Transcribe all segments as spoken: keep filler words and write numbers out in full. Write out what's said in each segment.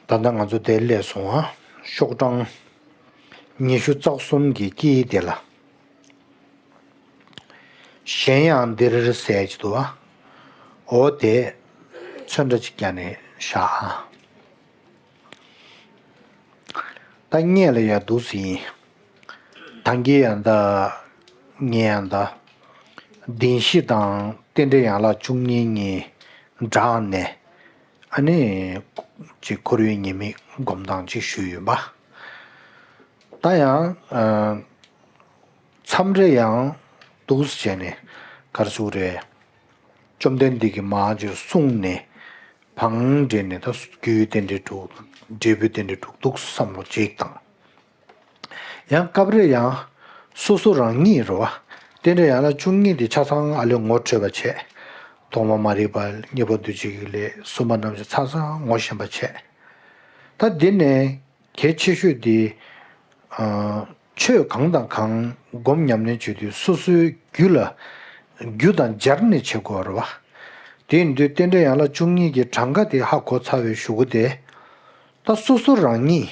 ད་ལྟ་ང་ཚོ་དེ་སླེབས་སོང་ཨ། ཤོག་གྲངས་ཉི་ཤུ་རྩ་གསུམ་གྱི་དཀྱིལ་དེ་ལ། གཞན་ཡང་འདིར་ཟེར་གྱི་འདུག་ཨ། འོ་དེ་ཚོན་ཁྲ་ཅིག་བརྒྱབ་ནས་བཞག་ཨ། ད་སྔོན་ལ་ཡ་འདུག་སེ་ཡིན། ད་གིན་ཡང་ད། ངས་ཡང་ད། བདེན་བཞི་དང་རྟེན་འབྲེལ་ཡན་ལག་བཅུ་གཉིས་གཉིས་སྦྲགས་ནས། ཨ་ནི། ཅིག་འཁོར་བའི་ཉེས་དམིགས་སྒོམ་སྟངས་ཅིག་ཞུས་ཡོད་པ། ད་ཡང་། ཨ། མཚམས་རེ་ཡང་འདུག་སེ་བྱས་ནས་ག་རེ་ཟེར་དགོས་རེད། བཅོམ་ལྡན་འདས་ཀྱིས་མར་ཅིག་གསུངས་ནས་བང་སྒྲིག་ནས་ད་རྒྱུའི་རྟེན་འབྲེལ་དྲུག་འབྲས་བུའི་རྟེན་འབྲེལ་དྲུག་འདུག་བསམ་བློ་ཅིག་བཏང་། ཡང་སྐབས་རེ་ཡང་སོ་སོ་རང་ཉིད་རེད་བ། རྟེན་འབྲེལ་ཡན་ལག་བཅུ་གཉིས་དེ་ཆ་ཚང་ཨ་ལས་ངོ་འཕྲོད་པ་བྱས། ཐོག་མ་མ་རིག་པ་གཉིས་པ་འདུ་བྱེད་ཀྱི་ལས་གསུམ་པ་རྣམ་ཤེས་ཆ་ཚང་ངོ་ཤེས་པ་བྱས། ད་འདི་ནས་གལ་ཆེ་ཤོས་དེ། ཨ། ཆོས་གང་དང་གང་སྒོམ་ཉམས་ལེན་བྱེད་དུས་སོ་སོའི་རྒྱུད་ལ། རྒྱུ་དང་སྦྱར་ནས་བྱེད་དགོས་རེད་བ། དེ་ཡིན་དུས་རྟེན་འབྲེལ་ཡན་ལག་བཅུ་གཉིས་ཀྱི་གྲངས་ཀ་དེ་ཧ་གོ་ཚར་བའི་གཞུག་གུ་དེ། ད་སོ་སོ་རང་ཉིད།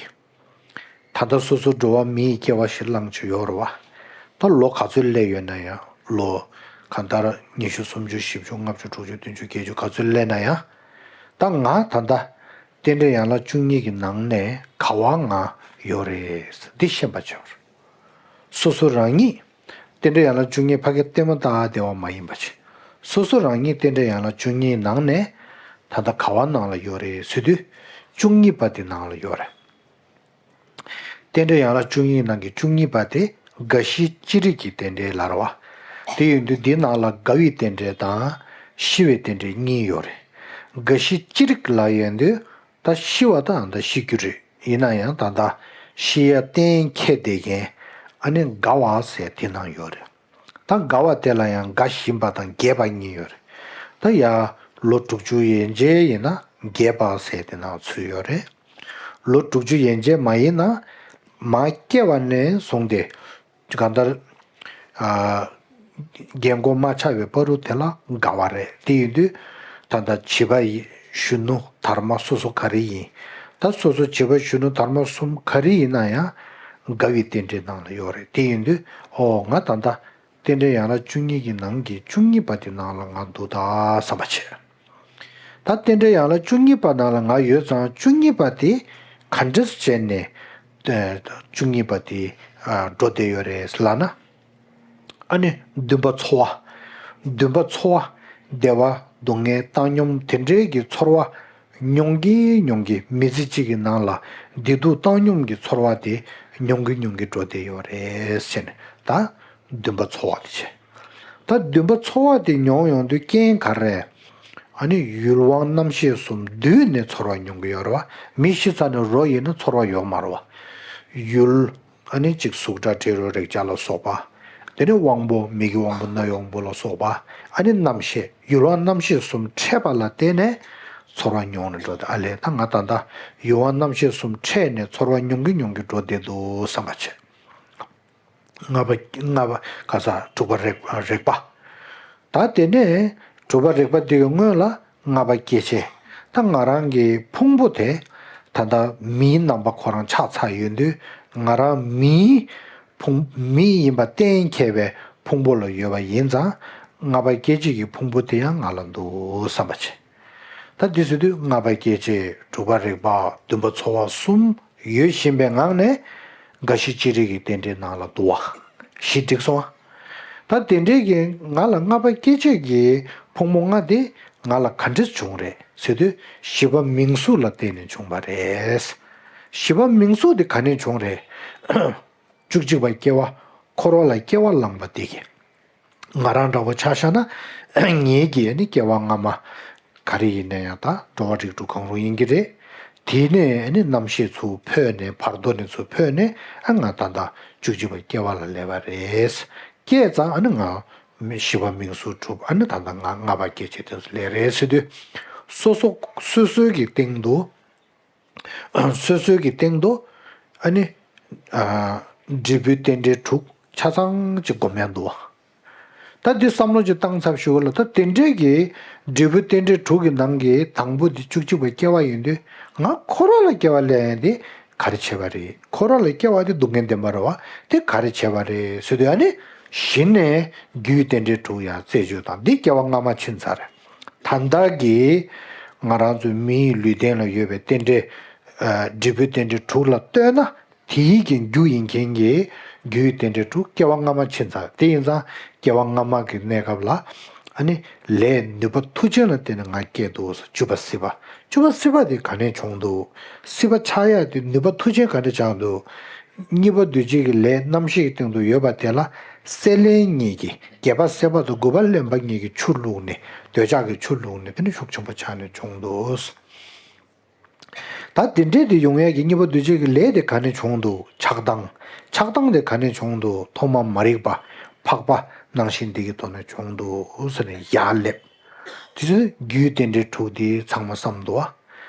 ད་ལྟ་སོ་སོ་འགྲོ་བ་མིའི་སྐྱེ་བ་ཞིག་བླངས་བྱས་ཡོད་རེད་བ། ད་ལོ་ག་ཚོད་སླེབས་ཡོད་ན་ཡང་ལོ། གང་ལྟར་ཉི་ཤུ་སུམ་ཅུ་བཞི་བཅུ་ལྔ་བཅུ་དྲུག་ཅུ་བདུན་ཅུ་བརྒྱད་ཅུ་ག་ཚོད་སླེབས་ན་ཡང་། ད་ང་ད་ལྟ། རྟེན་འབྲེལ་ཡན་ལག་བཅུ་གཉིས་ཀྱི་ནང་ནས་ག་བ་ང་ཡོད་རེད་འདི་ཤེས་པ་བྱ་བར། སོ་སོ་རང་ཉིད། རྟེན་འབྲེལ་ཡན་ལག་བཅུ་གཉིས་ཕ་གི་ལྟད་མོ་ལྟ་བསྡད་པ་མ་ཡིན་པ་བྱས། སོ་སོ་རང་ཉིད་རྟེན་འབྲེལ་ཡན་ལག་བཅུ་གཉིས་ནང་ནས་ད་ལྟ་ག་བ་ནང་ལ་ཡོད་རེད་ཟེར་དུས། བཅུ་གཉིས་པ་དེ་ནང་ལ་ཡོད་རེད། རྟེན་འབྲེལ་ཡན་ལག་བཅུ་གཉིས་ནང་གི་བཅུ་གཉིས་པ་དེ་རྒ་ཤི་ཅི་རིགས་ཀྱི་རྟེན་འབྲེལ་ལབ་རེད་བ། དེ་ཡིན་དུས་འདི་ནང་ལ་རྒ་བའི་རྟེན་འབྲེལ་དང་ཤི་བའི་རྟེན་འབྲེལ་གཉིས་ཡོད་རེད། རྒ་ཤི་ཅི་རིགས་ལབ་ཡོང་དུས། ད་ཤི་བ་དང་ད་ཤི་རྒྱུ་རེད། ཡིན་ན་ཡང་ད་ལྟ་ཤི་ཡ་གཏན་འཁེལ་བསྡད་མཁན་ཨ་ནི་རྒ་བ་ཟེར་དེ་ནང་ཡོད་རེད། ད་རྒ་བ་དེ་ལ་ཡང་རྒ་བཞིན་པ་དང་རྒས་པ་གཉིས་ཡོད་རེད། ད་ཡ་ལོ་དྲུག་ཅུ་ཡན་ཆད་ཡིན་ན་རྒས་པ་ཟེར་དེ་ནང་ཚུད་ཡོད་རེད། ལོ་དྲུག་ཅུ་ཡན་ཆད་མ་ཡིན་ན་མ་སྐྱེ་བ་ནས་བཟུང་སྟེ། གང་ལྟར། ཨ། རྒན་གོག་མ་ཆགས་པའི་བར་དུ་དེ་ལ་རྒ་བ་རེད། དེ་ཡིན་དུས། ད་ལྟ་བྱིས་པ་ཡི་གཞོན་ནུ་དར་མ་སོ་སོ་ག་རེ་ཡིན། ད་སོ་སོ་བྱིས་པ་གཞོན་ནུ་དར་མ་གསུམ་ག་རེ་ཡིན་ན་ཡང་། རྒ་བའི་རྟེན་འབྲེལ་ནང་ལ་ཡོད་རེད། དེ་ཡིན་དུས། ཨོ་ང་ད་ལྟ། རྟེན་འབྲེལ་ཡན་ལག་བཅུ་གཉིས་ཀྱི་ནང་གི་བཅུ་གཉིས་པ་དེ་ནང་ལ་ང་འདུག་ད་བསམ་པ་བྱས། ད་རྟེན་འབྲེལ་ཡན་ལག་བཅུ་གཉིས་པ་ནང་ལ་ང་ཡོད་ཙང་བཅུ་གཉིས་པ་དེ་ག་འདྲས་བྱས་ནས་བཅུ་གཉིས་པ་དེ་འགྲོ་བསྡད་ཡོད་རེད་ལབ་ན། ཨ་ནི་འདུན་པ་ཚོར་བ། འདུན་པ་ཚོར་བ། བདེ་བ་སྡུག་བསྔལ་བཏང་སྙོམས་དེ་འདྲའི་གི་ཚོར་བ་མྱོང་གི་མྱོང་གི་མི་ཚེ་གཅིག་གི་ནང་ལ་བདེ་སྡུག་བཏང་སྙོམས་ཀྱི་ཚོར་བ་དེ་མྱོང་གི་མྱོང་གི་འགྲོ་བསྡད་ཡོད་རེད་ཟེར་ནས་ད། འདུན་པ་ཚོར་བ་དེ་བྱས། ད་འདུན་པ་ཚོར་བ་དེ་མྱོང་ཡོང་དུས་རྐྱེན་ག་རེ། ཨ་ནི་ཡུལ་དབང་རྣམ་ཤེས་གསུམ་བསྡུས་ནས་ཚོར་བ་མྱོང་གི་ཡོད་རེད་བ། མི་ཤི་ཚར་ནས་རོ་ཡིན་ན་ཚོར་བ་ཡོད་མ་རེད་བ། ཡུལ། ཨ་ནི་གཅིག་གཟུགས་སྒྲ་དྲི་རོ་རེག་བྱ་ལ་སོགས་པ། དེ་ནས་དབང་པོ་མིག་གི་དབང་པོ་རྣ་བའི་དབང་པོ་ལ་སོགས་པ། ཨ་ནི་རྣམ་ཤེས་ཡུལ་དབང་རྣམ་ཤེས་གསུམ་འཕྲད་པ་ལ་བརྟེན་ནས་ཚོར་བ་མྱོང་ནས་འགྲོ་དེ་ཨ་ལས་ད་ང་ད་ལྟ་ཡུལ་དབང་རྣམ་ཤེས་གསུམ་འཕྲད་ནས་ཚོར་བ་མྱོང་གི་མྱོང་གི་འགྲོ་བསྡད་འདུག་བསམ་པ་བྱས། ལྔ་པ་ལྔ་པ་ག་ས་དྲུག་པ་རེག་རེག་པ། ད་དེ་ནས་དྲུག་པ་རེག་པ་འདི་གི་སྔོན་ལ་ལྔ་པ་སྐྱེ་མཆེད། ད་ང་རང་གི་ཕུང་པོ་དེ་ད་ལྟ་མིའི་རྣམ་པ་ཁོ་རང་ཆགས་ཚར་ཡོད་དུས་ང་རང་མིའི་ཕུང་མི་ཡིན་པ་གཏན་འཁེལ་བའི་ཕུང་པོ་ལ་ཡོད་པ་ཡིན་ཙང་ལྔ་པ་སྐྱེ་མཆེད་ཀྱི་ཕུང་པོ་དེ་ཡང་ང་ལ་འདུག་བསམ་པ་བྱེད། ད་འདི་ཟེར་དུས་ལྔ་པ་སྐྱེ་མཆེད་དྲུག་པ་རེག་པ་བདུན་པ་ཚོར་བ་གསུམ་ཡོད་བཞིན་པའི་ངང་ནས་རྒ་ཤི་ཅི་རིགས་ཀྱི་རྟེན་འབྲེལ་ནང་ལ་འདུ་བ། གཞི་འགྲིག་སོང་ཨ། ད་དེ་འདྲའི་གི་ང་ལ་ལྔ་པ་སྐྱེ་མཆེད་ཀྱི་ཕུང་པོ་ལྔ་དེ་ང་ལ་ག་འདྲས་བྱུང་རེད་ཟེར་དུས་བཞི་པ་མིང་གཟུགས་ལ་བརྟེན་ནས་བྱུང་བ་རེད། བཞི་པ་མིང་གཟུགས་དེ་ག་ནས་བྱུང་རེད། བཅུ་གཅིག་པ་སྐྱེ་བ་འཁོར་བ་ལ་སྐྱེ་བ་བླངས་པ་དེ་གི་ང་རང་འདྲ་བོ་ཆ་བཞག་ན་ངེད་ཀྱི་ནི་སྐྱེ་བ་སྔ་མ་ག་རེ་ཡིན་ན་ཡང་ད་འགྲོ་བ་རིགས་དྲུག་གང་རུང་ཡིན་གྱི་རེད། དེ་ནས་ནི་རྣམ་ཤེས་ཚུར་འཕོས་ནས་བར་དོ་ནས་ཚུར་འཕོས་ནས་ཨ་ང་ད་ལྟ་བཅུ་གཅིག་པ་སྐྱེ་བ་ལ་སླེབས་པ་རེད། སྐྱེས་ཙང་ཨ་ནི་ང་བཞི་པ་མིང་གཟུགས་གྲུབ་ཨ་ནི་ད་ལྟ་ང་ལྔ་པ་སྐྱེ་མཆེད་དེ་ཚོ་སླེབས་རེད་ཟེར་དུས། སོ་སོ་སོ་སོའི་གི་སྟེང་དུ། སོ་སོའི་གི་སྟེང་དུ་ཨ་ནི། ཨ། འབྲས་བུའི་རྟེན་འབྲེལ་དྲུག་ཆ་ཚང་ཅིག་སྒོམ་ཡ་འདུག་བ། ད་འདི་བསམ་བློ་ཅིག་བཏང་ཚར་ཞུ་གི་ལ། ད་དེ་འདྲའི་གི་འབྲས་བུ་རྟེན་འབྲེལ་དྲུག་གི་ནང་གི་དང་པོ་འདི་བཅུ་གཅིག་པ་སྐྱེ་བ་ཡིན་དུས། ང་ཁོ་རང་ལ་སྐྱེ་བ་ལེན་ཡ་འདི་ག་རེ་བྱས་པ་རེད། ཁོ་རང་ལ་སྐྱེ་བ་འདི་སྡུག་བསྔལ་བདེན་པ་རེད་བ། དེ་ག་རེ་བྱས་པ་རེད་ཟེར་དུས། ཨ་ནི་གཞི་ནས་རྒྱུའི་རྟེན་འབྲེལ་དྲུག་ཡར་རྩད་གཅོད་དང་། འདི་སྐྱེ་བ་སྔ་མ་ཕྱིན་ཚར་རེད། ད་ལྟ་གི་ང་རང་ཚོའི་མིའི་ལུས་རྟེན་ལ་ཡོད་པའི་རྟེན་འབྲེལ། ཨ། འབྲས་བུའི་རྟེན་འབྲེལ་དྲུག་ལ་ལྟོས་ན། དེའི་གི་རྒྱུ་ཡིན་མཁན་གྱི་རྒྱུའི་རྟེན་འབྲེལ་དྲུག་སྐྱེ་བ་སྔ་མ་ཕྱིན་ཚར། དེ་ཡིན་ཙང་སྐྱེ་བ་སྔ་མ་གི་གནས་སྐབས་ལ། ཨ་ནི་ལས་ནུས་པ་མཐུ་ཆེན་ལ་བརྟེན་ནས་ང་སྐྱེས་འདུག་ཟེར། བཅུ་པ་སྲིད་པ། བཅུ་པ་སྲིད་པ་དེ་ག་ནས་བྱུང་འདུག་སྲིད་པ་ཆགས་ཡ་དེ་ནུས་པ་མཐུ་ཆེན་ག་འདྲ་ཆགས་འདུག་གཉིས་པ་འདུས་བྱས་ཀྱི་ལས་རྣམ་ཤེས་ཀྱི་སྟེང་དུ་ཡོད་པ་དེ་ལ་སྲེད་ལེན་གཉིས་ཀྱིས། བརྒྱད་པ་སྲེད་པ་དང་དགུ་པ་ལེན་པ་གཉིས་ཀྱིས་ཆུ་བླུགས་ནས། འདོད་ཆགས་ཀྱིས་ཆུ་བླུགས་ནས། དེ་ནི་ཤུགས་ཆེན་པོ་ཆགས་ནས་བྱུང་འདུག་ད་དེ་འདྲས་དེ་ཡོང་ཡས་ཀྱི་གཉིས་པ་འདུས་བྱས་ཀྱི་ལས་དེ་ག་ནས་བྱུང་འདུག་ཆགས་སྡང་། ཆགས་སྡང་དེ་ག་ནས་བྱུང་འདུག་ཐོག་མ་མ་རིག་པ། འཕགས་པ་སྣང་ཞེན་འདི་གི་ཐོག་ནས་བྱུང་འདུག་ཟེར་ནས་ཡར་སླེབས། དེ་ཚོ་རྒྱུའི་རྟེན་འབྲེལ་དྲུག་དེ་ཚང་མ་བསམ་འདུག་ཨ།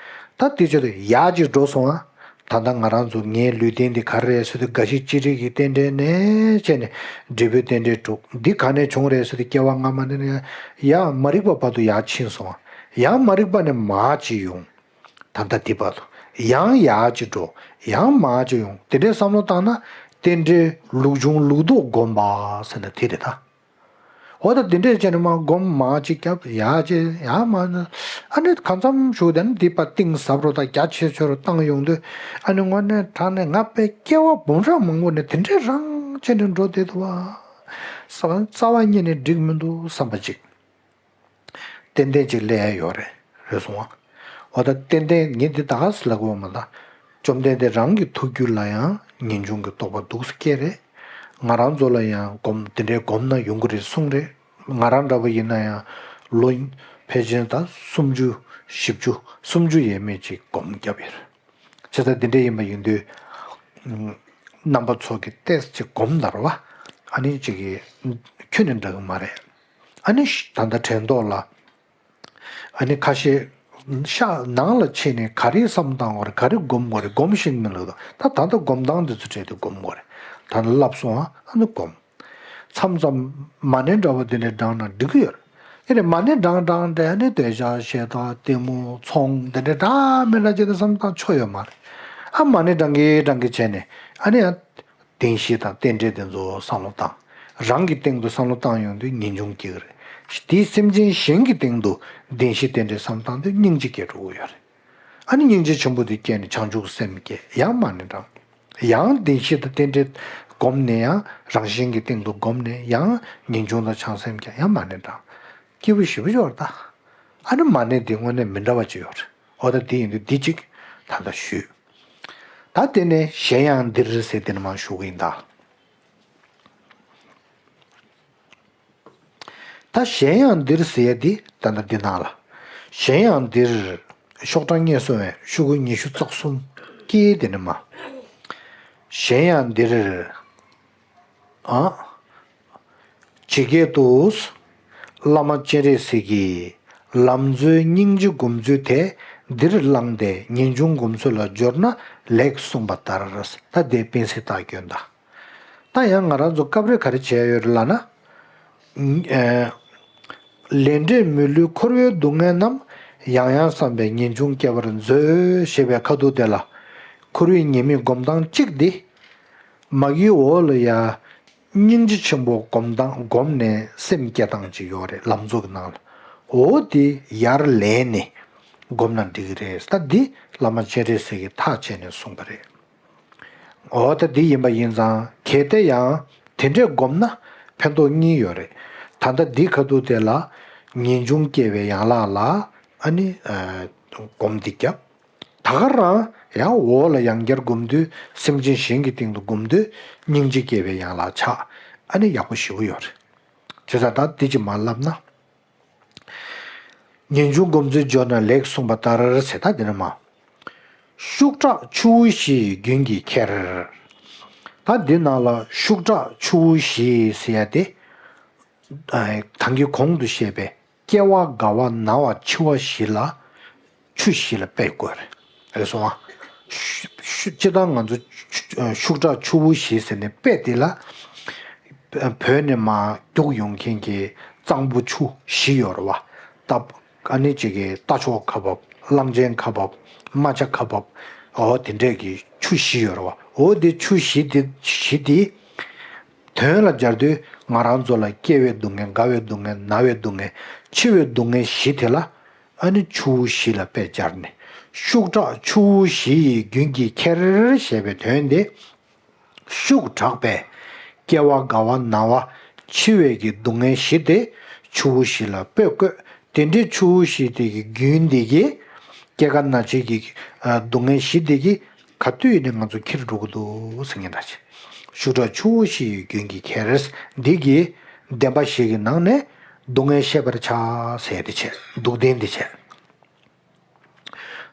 ད་དེ་ཚོ་དེ་ཡར་ཅིག་འགྲོ་སོང་ཨ། ད་ལྟ་ང་རང་ཚོ་ངའི་ལུས་རྟེན་འདི་ག་རེ་རེད་ཟེར་དུས། རྒ་ཤི་ལྕི་རིགས་ཀྱི་རྟེན་འབྲེལ་ནས་བྱས་ནས་འབྲས་བུའི་རྟེན་འབྲེལ་དྲུག་འདི་ག་ནས་བྱུང་རེད་ཟེར་དུས། སྐྱེ་བ་སྔ་མ་ནས་ནས་ཡར་མ་རིག་པ་བར་དུ་ཡར་ཕྱིན་སོང་ཨ། ཡར་མ་རིག་པ་ནས་མར་ཅིག་ཡོང་། ད་ལྟ་འདི་བར་དུ་ཡང་ཡར་ཅིག་འགྲོ། ཡང་མར་ཅིག་ཡོང་། དེ་འདྲའི་བསམ་བློ་བཏང་ན། རྟེན་འབྲེལ་ལུགས་འབྱུང་ལུགས་ལྡོག་སྒོམ་པ་ཟེར་ན་དེ་རེད་ད། འོ་ད་དེ་འདྲས་བྱས་ནས་མར་སྒོམ། མར་ཅིག་བརྒྱབ། ཡར་ཅིག་ཡར་མར་ན། ཨ་ནི་གང་འཚམ་ཞུགས་དེ་ནི་འདི་པ་གཏིང་ཟབ་རུ་དང་རྒྱ་ཆེ་ཆེ་རུ་བཏང་ཡོང་དུས། ཨ་ནི་དངོས་གནས་དྲང་གནས་ང་དཔེ་སྐྱེ་བ་འབུམ་ཕྲག་མང་པོ་ནས་དེ་འདྲས་རང་བྱས་ནས་འགྲོ་བསྡད་འདུག་བ། རྩ་བ་ཉིད་ནས་འགྲིག་མི་འདུག་བསམ་པ་ཅིག་ཏན་ཏན་ཅིག་སླེབས་ཡ་ཡོད་རེད། རེད་སོང་ཨ། འོ་ད་ཏན་ཏན་ངས་འདི་ད་ག་སེ་ལབ་དགོས་པ་མ་རེད། བཅོམ་ལྡན་འདས་རང་གི་ཐུགས་རྒྱུད་ལ་ཡང་ངེས་འབྱུང་གི་རྟོགས་པ་འདུག་སེ་སྐྱེས་རེད། ང་རང་ཚོ་ལ་ཡང་སྒོམ་འདི་འདྲའི་སྒོམ་ན་ཡོང་གི་རེད་གསུངས་རེད། ང་རང་འདྲ་པོ་ཡིན་ན་ཡང་ལོ་ཕལ་ཆེར་ད་སུམ་ཅུ། བཞི་བཅུ། སུམ་ཅུ་ཡས་མས་ཅིག་སྒོམ་བརྒྱབ་ཡོད་རེད། བྱས་ཙང་འདི་འདྲ་ཡིན་པ་ཡིན་དུས། ཨུམ། རྣམ་པ་ཚོ་གིས་ཏོག་ཙམ་ཅིག་སྒོམ་ད་རེད་བ། ཨ་ནི་ཅིག་གིས་ཁྱོན་ནས་འདྲ་གི་མ་རེད། ཨ་ནི་ད་ལྟ་དྲན་ཐོག་ལ། ཨ་ནི་ཁ་ཤས་ཤག་ནང་ལ་ཕྱིན་ནས་ག་རེ་བསམ་བཏང་དགོས་རེད། ག་རེ་སྒོམ་དགོས་རེད། སྒོམ་ཤེས་ཀྱི་མི་འདུག་ད་ད་ལྟ་སྒོམ་སྟངས་འདི་ཚོ་བྲིས་ཏེ་སྒོམ་དགོས་རེད། ད་ལྟ་ལབ་སོང་ཨ། ཨ་ནི་སྒོམ། མཚམས་མཚམས་མ་ཎི་འདྲ་པོ་དེ་འདྲ་བགྲངས་ན་འགྲིག་གི་ཡོད་རེད། དེ་ནས་མ་ཎི་བགྲངས་བགྲངས་བསྡད་ནས་འདོད་ཆགས་ཞེ་སྡང་གཏི་མུག་ཚོང་དེ་འདྲ་འདྲ་མི་འདྲ་བྱས་ཏེ་བསམ་བཏང་ཆོག་ཡོད་མ་རེད། ཨ་མ་ཎི་བགྲང་གི་བགྲང་གི་བྱས་ནས། ཨ་ནི་ཡང་བདེན་བཞི་དང་རྟེན་འབྲེལ་དེ་ཚོ་བསམ་བློ་བཏང་། རང་གི་སྟེང་དུ་བསམ་བློ་བཏང་ཡོང་དུས་ངེས་འབྱུང་སྐྱེ་གི་རེད། དེའི་སེམས་ཅན་གཞན་གྱི་སྟེང་དུ་བདེན་བཞི་རྟེན་འབྲེལ་བསམ་བཏང་དུས་སྙིང་རྗེ་སྐྱེ་འགྲོ་གི་ཡོད་རེད། ཨ་ནི་སྙིང་རྗེ་ཆེན་པོ་དེ་སྐྱེས་ནས་བྱང་ཆུབ་སེམས་སྐྱེ། ཡང་མ་ཎི་བགྲང་། ཡང་བདེན་བཞི་དང་རྟེན་འབྲེལ་བསྒོམས་ནས། ཡང་རང་གཞན་གྱི་སྟེང་དུ་བསྒོམས་ནས། ཡང་ངེས་འབྱུང་དང་བྱང་སེམས་སྐྱེ། ཡང་མ་ཎི་བགྲང་། སྐྱིད་པོ་ཞེ་པོ་ཡོད་རེད་ད། ཨ་ནི་མ་ཎི་འདི་དངོས་གནས་མི་འདྲ་བ་ཅིག་ཡོད་རེད། འོ་ད་འདི་ཡིན་དུས་འདི་གཅིག་ད་ལྟ་ཞུས། ད་དེ་ནས་གཞན་ཡང་འདིར་ཟེར་དེ་ནས་མར་ཞུ་གི་ཡིན་ད། ད་གཞན་ཡང་འདིར་ཟེར་ཡ་འདི་ད་ལྟ་འདི་ནང་ལ། གཞན་ཡང་འདིར། ཤོག་གྲངས་རྙེད་སོང་བས། ཤོག་གུ་ཉི་ཤུ་རྩ་གསུམ་གི་དེ་ནས་མར། གཞན་ཡང་འདིར། ཨ། ཇི་སྐད་དུ། བླ་མ་སྤྱན་རས་གཟིགས་ཀྱིས་ལམ་གཙོའི་སྙིང་རྗེ་སྒོམ་ཚུལ་དེ་འདིར་བླངས་ཏེ་ངེས་འབྱུང་སྒོམ་ཚུལ་ལ་སྦྱོར་ན་ལེགས་གསུངས་པ་ལྟར། ད་དེ་དཔེ་གསལ་ལྟ་སྐྱོན་ད། ད་ཡང་ང་རང་ཚོ་སྐབས་རེ་ག་རེ་བྱས་ཡོད་རེད་ལབ་ན། ཨ། ལས་འབྲས་མི་བསླུའི་འཁོར་བའི་སྡུག་བསྔལ་རྣམས། ཡང་ཡང་བསམ་པས་ངེས་འབྱུང་སྐྱེ་བར་མཛོད། ཞེས་པའི་ཁ་ཐུག་དེ་ལ། འཁོར་བའི་ཉེས་དམིགས་སྒོམ་སྟངས་གཅིག་འདི། མ་གིའི་འོག་ལ་ཡ། སྙིང་རྗེ་ཆེན་པོ་སྒོམ་སྟངས་སྒོམ་ནས་སེམས་བསྐྱེད་སྟངས་ཅིག་ཡོད་རེད། ལམ་གཙོ་གི་ནང་ལ། འོ་དེ་ཡར་ལེན་ནས་སྒོམ་ན་འགྲིག་གི་རེད། ད་འདི་བླ་མ་སྤྱན་རས་གཟིགས་ཀྱིས་ཐག་བཅད་ནས་གསུངས་པ་རེད། འོ་ད་འདི་ཡིན་པ་ཡིན་ཙང་། གལ་ཏེ་ཡང་དེ་འདྲས་སྒོམ་ན་ཕན་ཐོགས་གཉིས་ཡོད་རེད། ད་ལྟ་འདི་ཁ་ཐུག་དེ་ལ་ངེས་འབྱུང་སྐྱེ་བའི་ཡན་ལག་ལ། ཨ་ནི། ཨ། སྒོམ་འདི་བརྒྱབ། ད་ག་རང་ཡང་འོག་ལ་ཡང་བསྐྱར་སྒོམ་དུས། སེམས་ཅན་གཞན་གྱི་སྟེང་དུ་སྒོམ་དུས་སྙིང་རྗེ་སྐྱེ་བའི་ཡན་ལག་ཆགས། ཨ་ནི་ཡག་པོ་ཞེ་པོ་ཡོད་རེད། བྱས་ཙང་ད་འདི་ཅིག་མར་ལབ་ན། ངེས་འབྱུང་སྒོམ་ཚུལ་སྦྱོར་ན་ལེགས་གསུངས་པ་ལྟར་ཟེར། ད་འདི་ནས་མར། ཤུགས་དྲག་ཆུ་བོ་བཞི་ཡི་རྒྱུན་གྱིས་ཁྱེར། ད་འདི་ནང་ལ་ཤུགས་དྲག་ཆུ་བོ་བཞི་ཟེར་ཡ་དེ། ཨ། ད་གིན་གོང་དུ་བཤད་པའི་སྐྱེ་བ་རྒ་བ་ན་བ་འཆི་བ་བཞི་ལ། ཆུ་བཞི་ལ་དཔེ་བཀོད་རེད། རེད་སོང་ཨ། ཤུ། ཤུ། སྤྱིར་བཏང་ང་ཚོ་ཤུ། ཤུགས་དྲག་ཆུ་བོ་བཞི་ཟེར་ནས་དཔེ་དེ་ལ། བོད་ནས་མར་རྒྱུགས་ཡོང་མཁན་གྱི་གཙང་པོ་ཆུ་བཞི་ཡོད་རེད་བ། རྟ་ཨ་ནི་གཅིག་གི་རྟ་མཆོག་ཁ་འབབ། གླང་ཆེན་ཁ་འབབ། རྨ་བྱ་ཁ་འབབ། འོ་དེ་འདྲས་ཀྱི་ཆུ་བཞི་ཡོད་རེད་བ། འོ་དེ་ཆུ་བཞི་དེ་བཞི་དེ་དོན་ལ་སྦྱར་དུས་ང་རང་ཚོ་ལ་སྐྱེ་བའི་སྡུག་བསྔལ། རྒ་བའི་སྡུག་བསྔལ། ན་བའི་སྡུག་བསྔལ། འཆི་བའི་སྡུག་བསྔལ་བཞི་དེ་ལ་ཨ་ནི་ཆུ་བོ་བཞི་ལ་དཔེ་སྦྱར་ནས། ཤུགས་དྲག་ཆུ་བོ་བཞི་ཡི་རྒྱུན་གྱིས་ཁྱེར་ཞེས་པའི་དོན་དེ། ཤུགས་དྲག་པས་སྐྱེ་བ་རྒ་བ་ན་བ་འཆི་བའི་གི་སྡུག་བསྔལ་བཞི་དེ་ཆུ་བོ་བཞི་ལ་དཔེ་བཀོད། དེ་འདྲའི་ཆུ་བོ་བཞི་དེ་གི་རྒྱུན་དེ་གི་སྐྱེ་རྒ་ན་འཆི་གི་ཨ་སྡུག་བསྔལ་བཞི་དེ་གི་ག་དུས་ནས་ང་ཚོ་ཁྱེར་འགྲོ་གི་འདུག་ཟེར་མཁན་ད་ཅི། ཤུགས་དྲག་ཆུ་བོ་བཞི་ཡི་རྒྱུན་གྱིས་ཁྱེར། འདི་གི་བདེན་པ་བཞི་གི་ནང་ནས་སྡུག་བསྔལ་ཤེས་པར་བྱ་ཟེར་དེ་བྱས། སྡུག་བདེན་དེ་བྱས།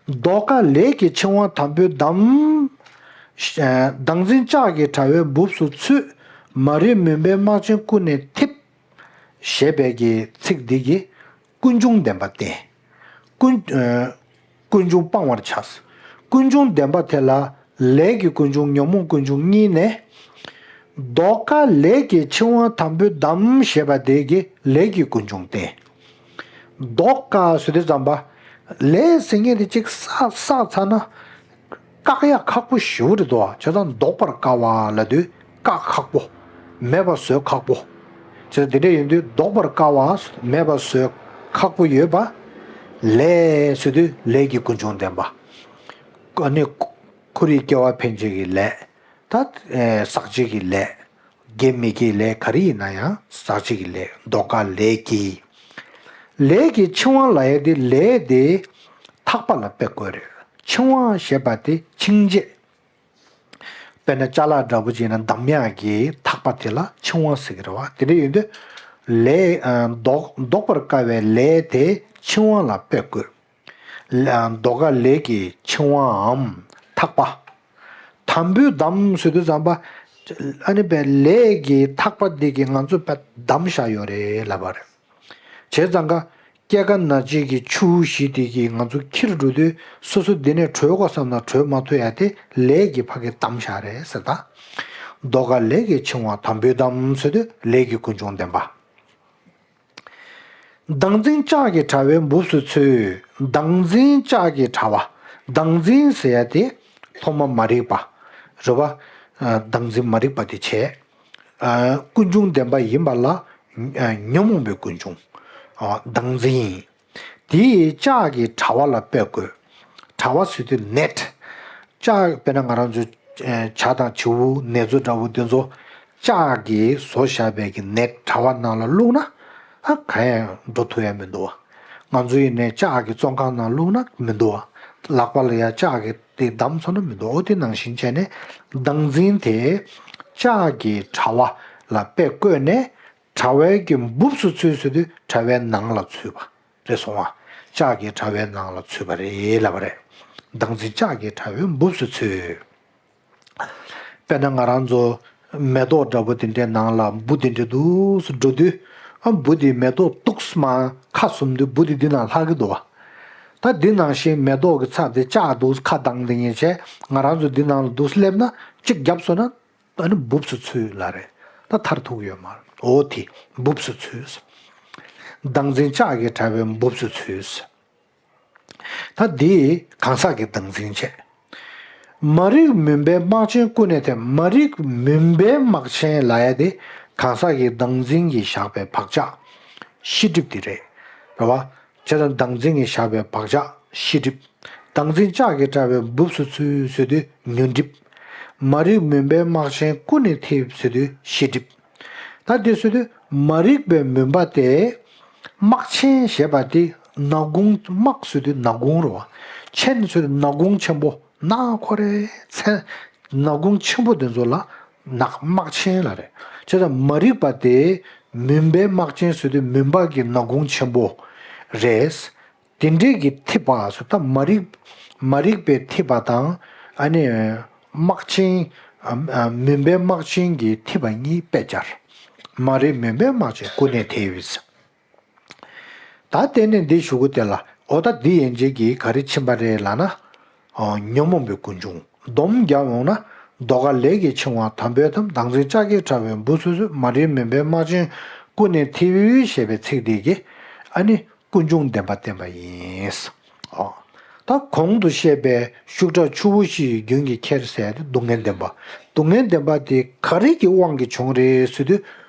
ལྡོག་དཀའ་ལས་ཀྱི་འཆིང་བ་དམ་པོའི་འདམ། བདག་འཛིན་ལྕགས་ཀྱི་དྲ་བའི་འབུབས་སུ་ཚུད། མ་རིག་མུན་པའི་སྨག་ཆེན་ཀུན་ནས་འཐིབས། ཞེས་པའི་གི་ཚིག་འདི་གིས་ཀུན་འབྱུང་བདེན་པ་བསྟན། ཀུན་ཨ་ཀུན་འབྱུང་སྤང་བར་བྱ། ཀུན་འབྱུང་བདེན་པ་དེ་ལ་ལས་ཀྱི་ཀུན་འབྱུང་ཉོན་མོངས་ཀུན་འབྱུང་གཉིས་ནས། ལྡོག་དཀའ་ལས་ཀྱི་འཆིང་བ་དམ་པོའི་འདམ་ཞེས་པ་དེ་གིས་ལས་ཀྱི་ཀུན་འབྱུང་བསྟན། ལྡོག་དཀའ་ཟེར་དུས་ཙམ་པ། ལས་ཟེར་མཁན་དེ་གཅིག་བསགས་བསགས་ཚར་ན། བཀག་ཡག་ཁག་པོ་ཞེ་པོ་རེད་དོ། བྱས་ཙང་ལྡོག་པར་དཀའ་བ་ལབ་དུས་བཀག་ཁག་པོ། མེད་པ་བཟོ་ཁག་པོ། བྱས་ཙང་དེ་འདྲ་ཡིན་དུས་ལྡོག་པར་དཀའ་བ་མེད་པ་བཟོ་ཁག་པོ་ཡོད་པ། ལས་ཟེར་དུས་ལས་ཀྱི་ཀུན་འབྱུང་བདེན་པ། ཨ་ནི་ཁོ་རའི་སྐྱེ་བ་འཕེན་བྱེད་ཀྱི་ལས། ད་ཨེ་བསགས་བྱེད་ཀྱི་ལས། དགེ་མི་དགེའི་ལས་ག་རེ་ཡིན་ན་ཡང་བསགས་བྱེད་ཀྱི་ལས། ལྡོག་དཀའ་ལས་ཀྱི། ལས་ཀྱི་འཆིང་བ་ལབ་ཡ་དེ་ལས་དེ་ཐག་པ་ལ་དཔེ་བཀོད་རེད། འཆིང་བ་ཞེས་པ་དེ་འཆིང་བྱེད། དཔེར་ན་ཅ་ལག་འདྲ་པོ་ཅིག་ཡིན་ན་བསྡམ་ཡག་གི་ཐག་པ་དེ་ལ་འཆིང་བ་ཟེར་གྱི་རེད་བ། དེ་འདྲ་ཡིན་དུས་ལས་ཨ་ལྡོག་ལྡོག་པར་དཀའ་བའི་ལས་དེ་འཆིང་བ་ལ་དཔེ་བཀོད། ལྡོག་དཀའ་ལས་ཀྱི་འཆིང་བའམ་ཐག་པ། དམ་པོའི་འདམ་ཟེར་དུས་ཙམ་པ། ཨ་ནི་པའི་ལས་ཀྱི་ཐག་པ་འདི་གིས་ང་ཚོ་པའི་བསྡམས་བཞག་ཡོད་རེད་ལབ་པ་རེད། བྱས་ཙང་ཀ་སྐྱེ་རྒ་ན་འཆི་གི་ཆུ་བཞི་དེ་གིས་ང་ཚོ་འཁྱེར་འགྲོ་དུས་སོ་སོ་འདི་ནས་བྲོས་དགོས་བསམ་ན་བྲོས་མ་ཐུབ་ཡ་དེ་ལས་ཀྱི་ཕ་གིས་བསྡམས་བཞག་རེད་ཟེར་ད། ལྡོག་དཀའ་ལས་ཀྱི་འཆིང་བ་དམ་པོའི་འདམ་ཟེར་དུས་ལས་ཀྱི་ཀུན་འབྱུང་བདེན་པ། བདག་འཛིན་ལྕགས་ཀྱི་དྲ་བའི་འབུབས་སུ་ཚུད། བདག་འཛིན་ལྕགས་ཀྱི་དྲ་བ། བདག་འཛིན་ཟེར་ཡ་དེ་ཐོག་མ་མ་རིག་པ་རེད་བ། བདག་འཛིན་མ་རིག་པ་དེ་བྱས། ཀུན་འབྱུང་བདེན་པ་ཡིན་པ་ལ་ཉོན་མོངས་པའི་ཀུན་འབྱུང་། བདག་འཛིན། དེའི་ལྕགས་ཀྱི་དྲ་བ་ལ་དཔེ་བཀོད། དྲ་བ་ཟེར་དུས་ནེཊ། ལྕགས་དཔེར་ན་ང་རང་ཚོ་བྱ་དང་བྱིའུ་ནེ་ཙོ་འདྲ་བོ་དེ་ཚོ་ལྕགས་ཀྱིས་བཟོ་བཞག་པའི་གི་ནེཊ་དྲ་བ་ནང་ལ་བླུགས་ན་ཨ་གང་ཡང་འགྲོ་ཐུབ་ཡ་མི་འདུག་བ། ང་ཚོ་ཡིན་ནའི་ལྕགས་ཀྱི་བཙོན་ཁང་ནང་བླུགས་ན་མི་འདུག་བ། ལག་པ་ལ་ཡ་ལྕགས་ཀྱི་དེ་བསྡམས་སོང་ན་མི་འདུག་འོ་དེ་ནང་བཞིན་བྱས་ནས་བདག་འཛིན་དེ་ལྕགས་ཀྱི་དྲ་བ་ལ་དཔེ་བཀོད་ནས་དྲ་བའི་གི་འབུབས་སུ་ཚུད་ཟེར་དུས་དྲ་བའི་ནང་ལ་ཚུད་པ། རེད་སོང་ཨ། ལྕགས་ཀྱི་དྲ་བའི་ནང་ལ་ཚུད་པ་རེད་ལབ་པ་རེད། བདག་འཛིན་ལྕགས་ཀྱི་དྲ་བའི་འབུབས་སུ་ཚུད། དཔེར་ན་ང་རང་ཚོ་མེ་ཏོག་འདྲ་པོ་དེ་འདྲའི་ནང་ལ་འབུ་དེ་འདྲ་འདུག་སེ་འགྲོ་དུས་ཨ་འབུ་དེ་མེ་ཏོག་གཏུགས་མ་ཁ་ཟུམ་དུས་འབུ་དེ་འདི་ནང་ལྷག་གི་འདུག་བ། ད་འདི་ནང་བཞིན་མེ་ཏོག་གི་ཚབ་དེ་ལྕགས་འདུག་ཁ་གདངས་དེ་ཉེ་ཆེ་ང་རང་ཚོ་འདི་ནང་ལ་འདུག་སེ་སླེབས་ན་གཅིག་བརྒྱབ་སོང་ན། ཨ་ནི་འབུབས་སུ་ཚུད་ལ་རེད། ད་མཐར་ཐུག་ཡོད་མ་རེད། འོ་དེ་འབུབས་སུ་ཚུད། བདག་འཛིན་ལྕགས་ཀྱི་དྲ་བའི་འབུབས་སུ་ཚུད། ད་འདི་གང་ཟག་གི་བདག་འཛིན་བྱས། མ་རིག་མུན་པའི་སྨག་ཆེན་ཀུན་ནས་ཐེབས། མ་རིག་མུན་པའི་སྨག་ཆེན་ལབ་ཡ་དེ་གང་ཟག་གི་བདག་འཛིན་གྱིས་བཞག་པའི་བག་ཆགས་ཤེས་སྒྲིབ་དེ་རེད། རེད་བ། བྱས་ཙང་བདག་འཛིན་གྱིས་བཞག་པའི་བག་ཆགས་ཤེས་སྒྲིབ། བདག་འཛིན་ལྕགས་ཀྱི་དྲ་བའི་འབུབས་སུ་ཚུད་ཟེར་དུས་ཉོན་སྒྲིབ། མ་རིག་མུན་པའི་སྨག་ཆེན་ཀུན་ནས་འཐིབས་ཟེར་དུས་ཤེས་སྒྲིབ། ད་འདི་ཟེར་དུས་མ་རིག་པའི་མུན་པ་དེ། སྨག་ཆེན་ཞེས་པ་དེ་ནག་ཁུང་། སྨག་ཟེར་དུས་ནག་ཁུང་རེད་བ། ཆེན་ཟེར་དུས་ནག་ཁུང་ཆེན་པོ། ནག་ཁོ་རེ་ཚན། ནག་ཁུང་ཆེན་པོ་དེ་ཚོ་ལ་ནག་སྨག་ཆེན་ལབ་རེད། བྱས་ཙང་མ་རིག་པ་དེ་མུན་པའི་སྨག་ཆེན་ཟེར་དུས་མུན་པ་གི་ནག་ཁུང་ཆེན་པོ་རེད། དེ་འདྲས་ཀྱི་འཐིབས་པ་སོ། ད་མ་རིག་མ་རིག་པའི་འཐིབས་པ་དང་ཨ་ནི་སྨག་ཆེན། ཨ་ཨ་མུན་པའི་སྨག་ཆེན་གྱི་འཐིབས་པ་གཉིས་དཔེ་སྦྱར། མ་རིག་མུན་པའི་སྨག་ཆེན་ཀུན་ནས་འཐིབས། ད་དེ་ནས་འདི་གཞུག་གུ་དེ་ལ་འོ་ད་འདི་ཡན་ཆད་ཀྱིས་ག་རེ་ཕྱིན་པ་རེད་ལབ་ན། ཨོ་ཉོན་མོངས་པའི་ཀུན་འབྱུང་སྡོམ་རྒྱབ་འོང་ན་ ཟློས་གར་ལས་ཀྱི་འཆིང་བ་དམ་པོའི་གཏམ། བདག་འཛིན་ལྕགས་ཀྱི་དྲ་བས་འབུ་ཚུགས་ཚུགས། མ་རིག་མུན་པའི་སྨག་ཆེན་ཀུན་ནས་འཐིབས། ཞེས་པའི་ཚིག་འདི་གིས་ཨ་ནི་ཀུན་འབྱུང་བདེན་པ་བསྟན་པ་ཡིན། ཨོ། ད་གོང་དུ་བཤད་པའི་ཤུགས་དྲག་ཆུ་བོ་བཞི་ཡི་རྒྱུན་གྱི་འཁྱེར་ཟེར་ཏེ་སྡུག་བསྔལ་བདེན་པ། སྡུག་བསྔལ་བདེན་པ་དེ་ག་རེ་གི་དབང་གིས་བྱུང་རེད་ཟེར་དུས།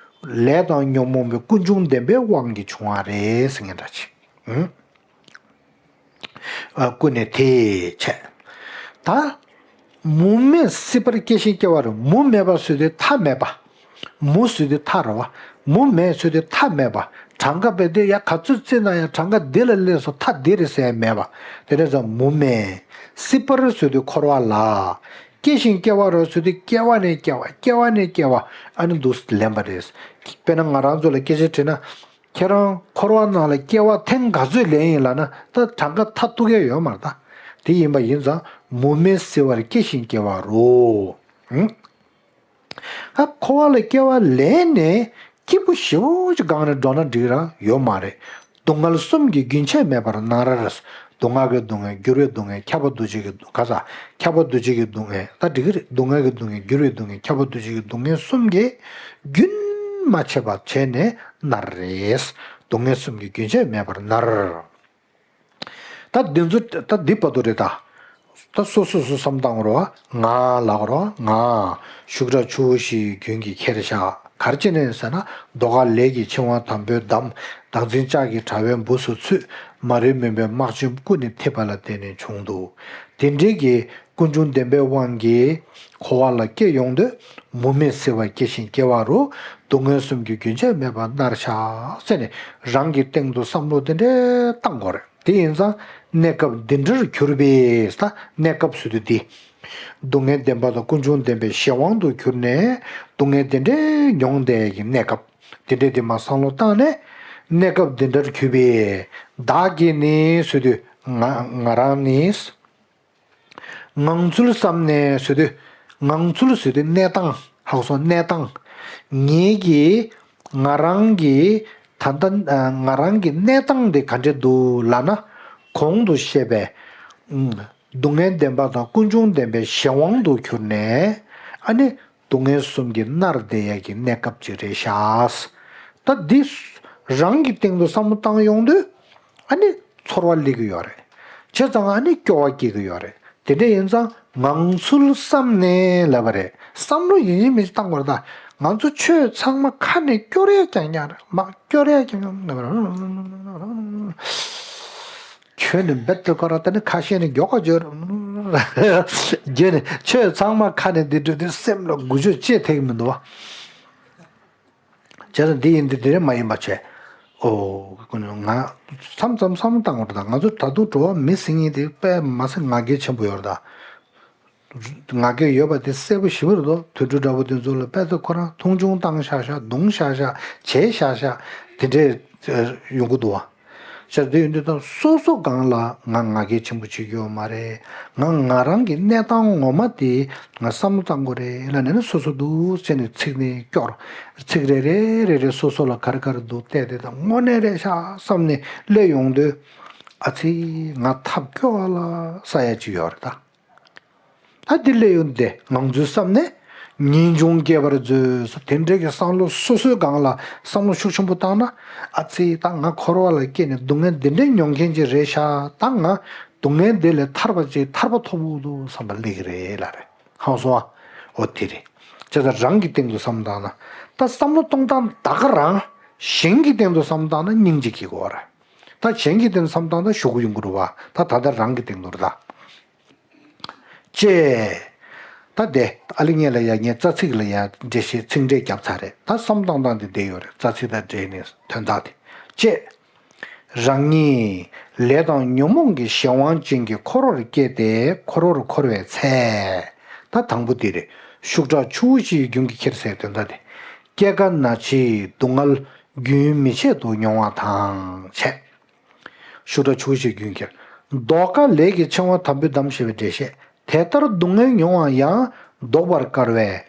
ལས་དང་ཉོན་མོངས་པའི་ཀུན་འབྱུང་བདེན་པའི་དབང་གིས་བྱུང་བ་རེད་ཟེར་མཁན་འདྲ་ཅིག་ཨུམ། ཨ། ཀུན་ནས་དེ་བྱས། ད། མུ་མེད་སྲིད་པར་སྐྱེ་ཞིང་སྐྱེ་བ་རུ། མུ་མེད་པ་ཟེར་དུས་མཐའ་མེད་པ། མུ་ཟེར་དུས་མཐའ་རེད་བ། མུ་མེད་ཟེར་དུས་མཐའ་མེད་པ། གྲངས་ཀ་དཔེ་དེ་ཡ་ག་ཚོད་བརྩིས་ན་ཡང་གྲངས་ཀ་འདི་ལ་སླེབས་སོང་། མཐའ་འདི་རེད་ཟེར་ཡ་མེད་པ། དེ་འདྲ་ཙང་མུ་མེད། སྲིད་པར་ཟེར་དུས་འཁོར་བ་ལ། སྐྱེ་ཞིང་སྐྱེ་བ་རུ་ཟེར་དུས་སྐྱེ་བ་ནས་སྐྱེ་བ། སྐྱེ་བ་ནས་སྐྱེ་བ། ཨ་ནི་འདུག་ལེན་པ་རེད། དཔེར་ན་ང་རང་ཚོ་ལ་སྐད་ཆ་དྲིས་ན། ཁྱེད་རང་འཁོར་བ་ནང་ལ་སྐྱེ་བ་ཐེངས་ག་ཚོད་ལེན་ཡིན་ལབ་ན་ད་གྲངས་ཀ་མཐའ་གཏུགས་ཡ་ཡོད་མ་རེད་ད། དེ་ཡིན་པ་ཡིན་ཙང་མུ་མེད་སྲིད་པར་སྐྱེ་ཞིང་སྐྱེ་བ་རུ། ཨ། འཁོར་བ་ལ་སྐྱེ་བ་ལེན་ནས་སྐྱིད་པོ་ཞེ་པོ་ཅིག་སྒང་ནས་འགྲོ་ན་འགྲིག་རང་ཡོད་མ་རེད། སྡུག་བསྔལ་གསུམ་གྱི་རྒྱུན་ཆད་མེད་པར་མནར། སྡུག་བསྔལ་གྱི་སྡུག་བསྔལ། འགྱུར་བའི་སྡུག་བསྔལ། ཁྱབ་པ་འདུ་བྱེད་ཀྱི་སྡུག་ག་ས། ཁྱབ་པ་འདུ་བྱེད་ཀྱི་སྡུག་བསྔལ། ད་འགྲིག་གི་རེད། སྡུག་བསྔལ་གྱི་སྡུག་བསྔལ། འགྱུར་བའི་སྡུག་བསྔལ། ཁྱབ་པ་འདུ་བྱེད་ཀྱི་སྡུག་བསྔལ་གསུམ་གྱི་རྒྱུན་མ་ཆད་པ་བྱས་ནས་མནར་རེད། སྡུག་བསྔལ་གསུམ་གྱི་རྒྱུན་ཆད་མེད་པར་མནར། ད་འདི་ཚོ་ད་འདི་བར་དུ་རེད་ད། ད་སོ་སོ་སོ་བསམ་བཏང་རོགས། ང་ལབ་རོགས། ང་ཤུགས་དྲག་ཆུ་བོ་བཞིའི་རྒྱུན་གྱི་འཁྱེར་བཞག་ག་རེ་བྱས་ནས་ཟེར་ན། ཟློས་གར་ལས་ཀྱི་འཆིང་བ་དམ་པོས་བསྡམས། བདག་འཛིན་ལྕགས་ཀྱི་དྲ་བས་འབུ་སུ་ཚུད། མ་རིག་མུན་པའི་སྨག་ཆེན་ཀུན་ནས་འཐིབས་པ་ལ་བརྟེན་ནས་བྱུང་འདུག་དེ་འདྲའི་གི་ཀུན་འབྱུང་བདེན་པའི་དབང་གིས་འཁོར་བ་ལ་སྐྱེ་ཡོང་དུས། མུ་མེད་སྲིད་པར་སྐྱེ་ཞིང་སྐྱེ་བ་རུ། སྡུག་བསྔལ་གསུམ་གྱི་རྒྱུན་ཆད་མེད་པར་མནར་བཞག་ཟེར་ནས་རང་གི་སྟེང་དུ་བསམ་བློ་དེ་འདྲ་བཏང་དགོས་རེད། དེ་ཡིན་ཙང་གནས་སྐབས་འདི་འདྲར་གྱུར་པས། ད་གནས་སྐབས་ཟེར་དུས་འདི། སྡུག་བསྔལ་བདེན་པ་དང་ཀུན་འབྱུང་བདེན་པའི་གཞན་དབང་དུ་གྱུར་ནས་སྡུག་བསྔལ་དེ་འདྲའི་མྱོང་བསྡད་ཀྱི་གནས་སྐབས་དེ་འདྲའི་དེ་མ་བསམ་བློ་བཏང་ནས། གནས་སྐབས་འདི་འདྲར་གྱུར་པས། བདག་གིས་ནི་ཟེར་དུས་ང་ང་རང་ནི། ངང་ཚུལ་བསམ་ནས་ཟེར་དུས། ངང་ཚུལ་ཟེར་དུས་གནས་སྟངས། ཧ་གོ་སོང་། གནས་སྟངས། ངེད་ཀྱིས་ང་རང་གི་ད་ལྟ་ང་རང་གི་གནས་སྟངས་དེ་ག་འདྲ་འདུག་ལབ་ན། གོང་དུ་བཤད་པའི་སྡུག་བསྔལ་བདེན་པ་དང་ཀུན་འབྱུང་བདེན་པའི་གཞན་དབང་དུ་གྱུར་ནས། ཨ་ནི། སྡུག་བསྔལ་གསུམ་གྱིས་མནར་བསྡད་ཡ་གི་གནས་སྐབས་ཅིག་རེད་ཤག་ད་འདི་རང་གི་སྟེང་དུ་བསམ་བློ་བཏང་ཡོང་དུས། ཨ་ནི་ཚོར་བ་སླེབས་ཀྱི་ཡོད་རེད། བྱས་ཙང་ཨ་ནི་སྐྱོ་བ་སྐྱེ་གི་ཡོད་རེད། དེ་འདྲ་ཡིན་ཙང་ངང་ཚུལ་བསམ་ནས་ལབ་པ་རེད། བསམ་བློ་ཡིན་གཅིག་མིན་གཅིག་བཏང་དགོས་རེད་ད། ང་ཚོ་ཆོས་ཚང་མ་ཁ་ནས་སྐྱོར་ཡ་རྐྱང་རྐྱང་རེད། མ་སྐྱོར་ཡ་རྐྱང་རྐྱང་རེད། ཁྱོད་ནི་རྦད་དེ་ཁོ་རང་ད་ནི་ཁ་ཤས་ནི་མགྱོགས་ཀ་བརྗོད། རྒྱུ་ནི་ཆོས་ཚང་མ་ཁ་ནས་འདི་འདྲ་དེ་སེམས་ལ་འགུལ་སྐྱོད་ཅི་ཐེག་མི་འདུག་བ། བྱས་ཙང་འདི་ཡིན་འདི་འདི་རེད་མ་ཡིན་པ་བྱས། ཨོ། ང་མཚམས་མཚམས་བསམ་བཏང་བ་དང་། ང་ཚོ་ད་དུང་འགྲོ་བ་མི་ཟེར་མཁན་དེ་དཔེ་མ་སྲིད་ང་རྒྱལ་ཆེན་པོ་ཡོད་རེད་ད། ང་རྒྱལ་ཡོད་པ་དེ་གསལ་པོ་ཞེ་པོ་རེད་དོ། དུད་འགྲོ་འདྲ་པོ་དེ་ཚོ་ལ་དཔེ་ད་ཁོ་རང་མཐོང་ཆུང་བཏང་ཤག་ཤག་རྡུང་ཤག་ཤག་བྱས་ཤག་ཤག་དེ་འདྲས་ཡོང་གི་འདུག་བ། ཤག་དེ་ཡོང་དུས་ད་སོ་སོ་སྒང་ལ་ང་ང་རྒྱལ་ཆེན་པོ་བྱེད་རྒྱུ་ཡོད་མ་རེད། ང་ང་རང་གི་གནས་སྟངས་ངོ་མ་དེ་ང་བསམ་བློ་བཏང་དགོས་རེད་ལབ་ནས་ནི། སོ་སོ་འདུག་ཟེར་ནས་ཚིག་ནས་སྐྱོར། ཚིག་རེ་རེ་རེ་རེ་སོ་སོ་ལ་ག་རེ་ག་རེ་འདུག་བལྟས་ཏེ། ད་དངོས་གནས་རེད་ཤག་བསམ་ནས་སླེབས་ཡོང་དུས། ཨ་ཙི། ང་ཐབས་སྐྱོ་བ་ལ་ས་ཡ་ཅིག་ཡོད་རེད་ད། ད་འདི་སླེབས་ཡོང་དེ་ངང་ཚུལ་བསམ་ནས་ངེས་འབྱུང་སྐྱེ་བར་མཛོད། དེ་འདྲའི་གི་བསམ་བློ་སོ་སོའི་སྒང་ལ་བསམ་བློ་ཤུགས་ཆེན་པོ་བཏང་ན། ཨ་ཙི། ད་ང་འཁོར་བ་ལ་སྐྱེས་ནས་སྡུག་བསྔལ་འདི་འདྲའི་མྱོང་མཁན་ཅིག་རེད་ཤག་ད་ང་སྡུག་བསྔལ་འདི་ལས་ཐར་པ་ཅིག་ཐར་པ་ཐོབ་འོ་དོ་བསམ་པ་སླེབས་ཀྱི་རེད་ལབ་རེད། ཧང་སོང་ཨ། འོ་དེ་རེད། བྱས་ཙང་རང་གི་སྟེང་དུ་བསམ་བཏང་ན། ད་བསམ་བློ་གཏོང་སྟངས་ད་ག་རང་། གཞན་གྱི་སྟེང་དུ་བསམ་བཏང་ན་སྙིང་རྗེ་སྐྱེ་དགོས་རེད། ད་གཞན་གྱི་སྟེང་དུ་བསམ་བཏང་ན་ཞུ་གི་ཡོང་གི་རེད་བ། ད་ད་ལྟ་རང་གི་སྟེང་དུ་རེད་ད། ཅེས། ད་དེ་ཨ་ལི་ངེད་ལ་ཡ་ངས་རྩ་ཚིག་ལ་ཡ་འགྲེལ་བཤད་ཚིག་འགྲེལ་བརྒྱབ་ཚར་རེད། ད་བསམ་བཏང་སྟངས་དེ་བསྡད་ཡོད་རེད། རྩ་ཚིག་དང་འབྲེལ་ནས་དོན་དག་དེ། ཅེས། རང་ཉིད་ལས་དང་ཉོན་མོངས་ཀྱི་གཞན་དབང་ཅན་གྱི་འཁོར་བར་སྐྱེས་ཏེ་འཁོར་བར་འཁོར་བའི་ཚེ། ད་དང་པོ་དེ་རེད། ཤུགས་དྲག་ཆུ་བོ་བཞིའི་རྒྱུན་གྱི་འཁྱེར་ཟེར་དོན་དག་དེ། སྐྱེ་རྒ་ན་འཆིའི་སྡུག་བསྔལ་རྒྱུན་མི་ཆད་དུ་མྱོང་བ་དང་བཅས། ཤུགས་དྲག་ཆུ་བོ་བཞིའི་རྒྱུན་འཁྱེར། ཟློས་གར་ལས་ཀྱི་འཆིང་བ་དམ་པོས་བསྡམས་ཞེས་པའི་འགྲེལ་བཤད། དེ་ལྟར་སྡུག་བསྔལ་མྱོང་བ་ཡང་ལྡོག་པར་དཀའ་བས།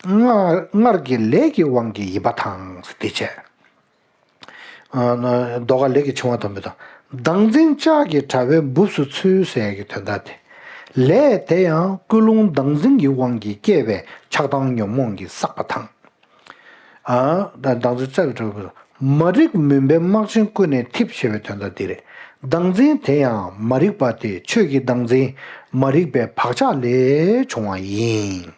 སྔར་སྔར་གྱི་ལས་ཀྱི་དབང་གིས་ཡིན་པ་དང་། དེ་བྱས། ཨ་ན། ཟློས་གར་ལས་ཀྱི་འཆིང་བ་དམ་པོས་དང་། བདག་འཛིན་ལྕགས་ཀྱི་དྲ་བས་འབུ་སུ་ཚུད་ཟེར་ཡ་གི་དོན་དག་དེ། ལས་དེ་ཡང་ཀུན་སློང་བདག་འཛིན་གྱི་དབང་གིས་སྐྱེས་པའི་ཆགས་སྡང་ཉོན་མོངས་ཀྱིས་བསགས་པ་དང་། ཨ། ད་བདག་འཛིན་རྩ་བའི་གྲོགས་པོ། མ་རིག་མུན་པའི་སྨག་ཆེན་ཀུན་ནས་འཐིབས་ཞེས་པའི་དོན་དག་འདི་རེད། བདག་འཛིན་དེ་ཡང་མ་རིག་པ་སྟེ། ཆོས་ཀྱི་བདག་འཛིན་མ་རིག་པའི་བག་ཆགས་ལས་བྱུང་བ་ཡིན།